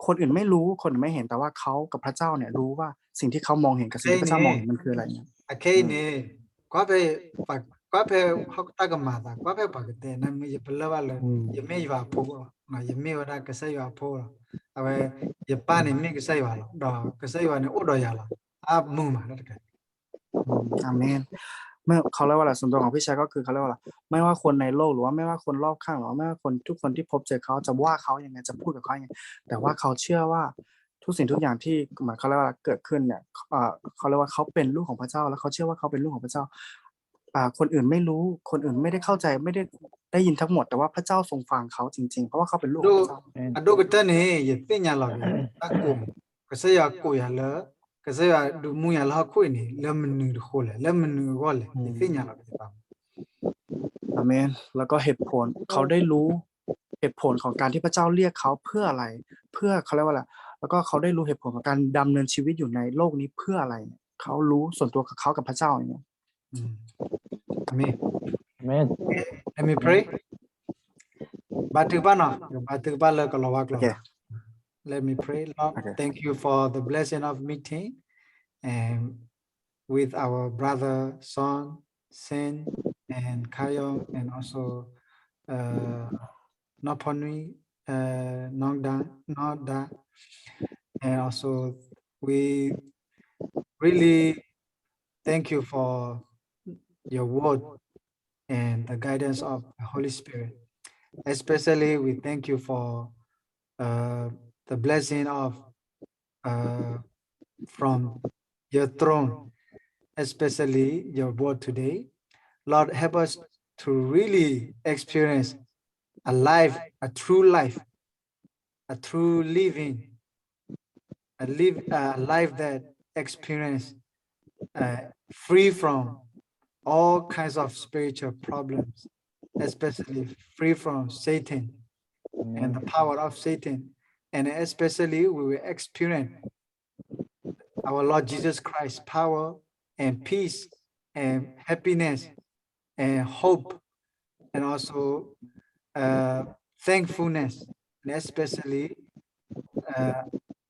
คนอื่นไม่รู้คนอื่นไม่เห็นแต่ว่าเขากับพระเจ้าเนี่ยรู้ว่าสิ่งที่เขามองเห็นกับสิ่งที่พระเจ้ามองเห็นมันคืออะไรเนี่ย အခဲအံၤန့ၣ် ကွၢ်ဖဲ ကွၢ်ဖဲတၢ်ကမၤသး ကွၢ်ဖဲပှၤကတဲ နမ့ၢ်ယပလၢၢ်ဘၣ်လၢ ယမ့ၢ်ယွၤအဖိလီၤ ယမ့ၢ်ဝဲဒၣ်ကစၢ်ယွၤအဖိလီၤ အဝဲ ယပၢ်န့ၣ်မ့ၢ်ကစၢ်ယွၤလီၤ, ဒီးကစၢ်ယွၤန့ၣ်အိၣ်ဒီးယၤလီၤ. အမုာ်မးတၢ်တခါ อาเมน เมื่อเขาเรียกว่าอะไร ส่วนตัวของพี่ชายก็คือเขาเรียกว่าอะไร ไม่ว่าคนในโลกหรือว่าไม่ว่าคนรอบข้างหรือว่าไม่ว่าคนทุกคนที่พบเจอเขาจะว่าเขายังไงจะพูดกับเขายังไงแต่ว่าเขาเชื่อว่าทุกสิ่งทุกอย่างที่เหมือนเขาเรียกว่าอะไรเกิดขึ้นเนี่ยเอ่อเขาเรียกว่าเขาเป็นลูกของพระเจ้าแล้วเขาเชื่อว่าเขาเป็นลูกของพระเจ้าอ่าคนอื่นไม่รู้คนอื่นไม่ได้เข้าใจไม่ได้ได้ยินทั้งหมดแต่ว่าพระเจ้าทรงฟังเขาจริงๆเพราะว่าเขาเป็นลูกของพระเจ้า အဒိၣ်ကတၢၢ်န့ၣ် ယသ့ၣ်ညါလီၤက့ၤ တၢ်ကိး ကစၢ်ယွၤကိးယၤလၢ ကစၢ်ယွၤဒုးမူယၤလၢဟီၣ်ခိၣ်အံၤန့ၣ် လၢမနုၤတဃိလဲၣ်, လၢမနုၤအဂီၢ်လဲၣ်, ယသ့ၣ်ညါလီၤက့ၤ อาเมน แล้วก็เหตุผลเขาได้รู้เหตุผลของการที่พระเจ้าเรียกเขาเพื่ออะไรเพื่อเขาเรียกว่าอะไรแล้วก็เขาได้รู้เหตุผลของการดำเนินชีวิตอยู่ในโลกนี้เพื่ออะไรเขารู้ส่วนตัวกับเขากับพระเจ้าอย่างเงี้ย Amen. Amen. Let me pray. ဘါထုကဖၣ်နီၤ, ဘါထုကဖၣ်လၢကလီၤဝါကျိာ်. Let me pray. Lord, thank you for the blessing of meeting and with our brother Son, Sin, and Kayon, and also uh, Noponui, uh, Nongda, Noda. And also, we really thank you for your word and the guidance of the Holy Spirit. Especially, we thank you for uh, the blessing of uh, from your throne, especially your word today. Lord, help us to really experience a life, a true life, a true living, a live a life that experience uh, free from all kinds of spiritual problems, especially free from Satan and the power of Satan. And especially we will experience our Lord Jesus Christ's power and peace and happiness and hope and also uh, thankfulness, and especially uh,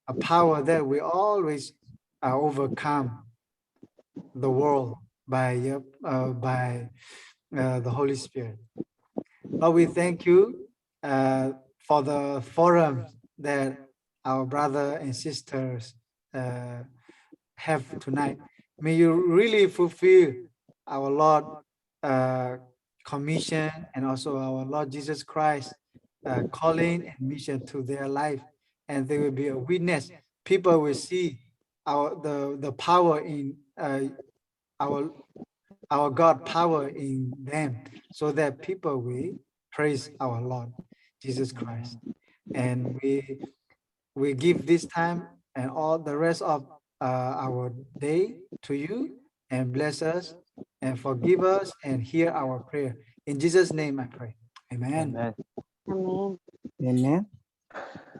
a power that we always uh, overcome the world by uh, by uh, the Holy Spirit. Lord, we thank you uh, for the forum that our brother and sisters uh, have tonight. May you really fulfill our Lord uh, commission and also our Lord Jesus Christ uh, calling and mission to their life, and they will be a witness. People will see our the the power in uh, our our God power in them, so that people will praise our Lord Jesus Christ. And we we give this time and all the rest of uh, our day to you and bless us and forgive us and hear our prayer. In Jesus' name I pray. Amen. Amen. Amen. Amen.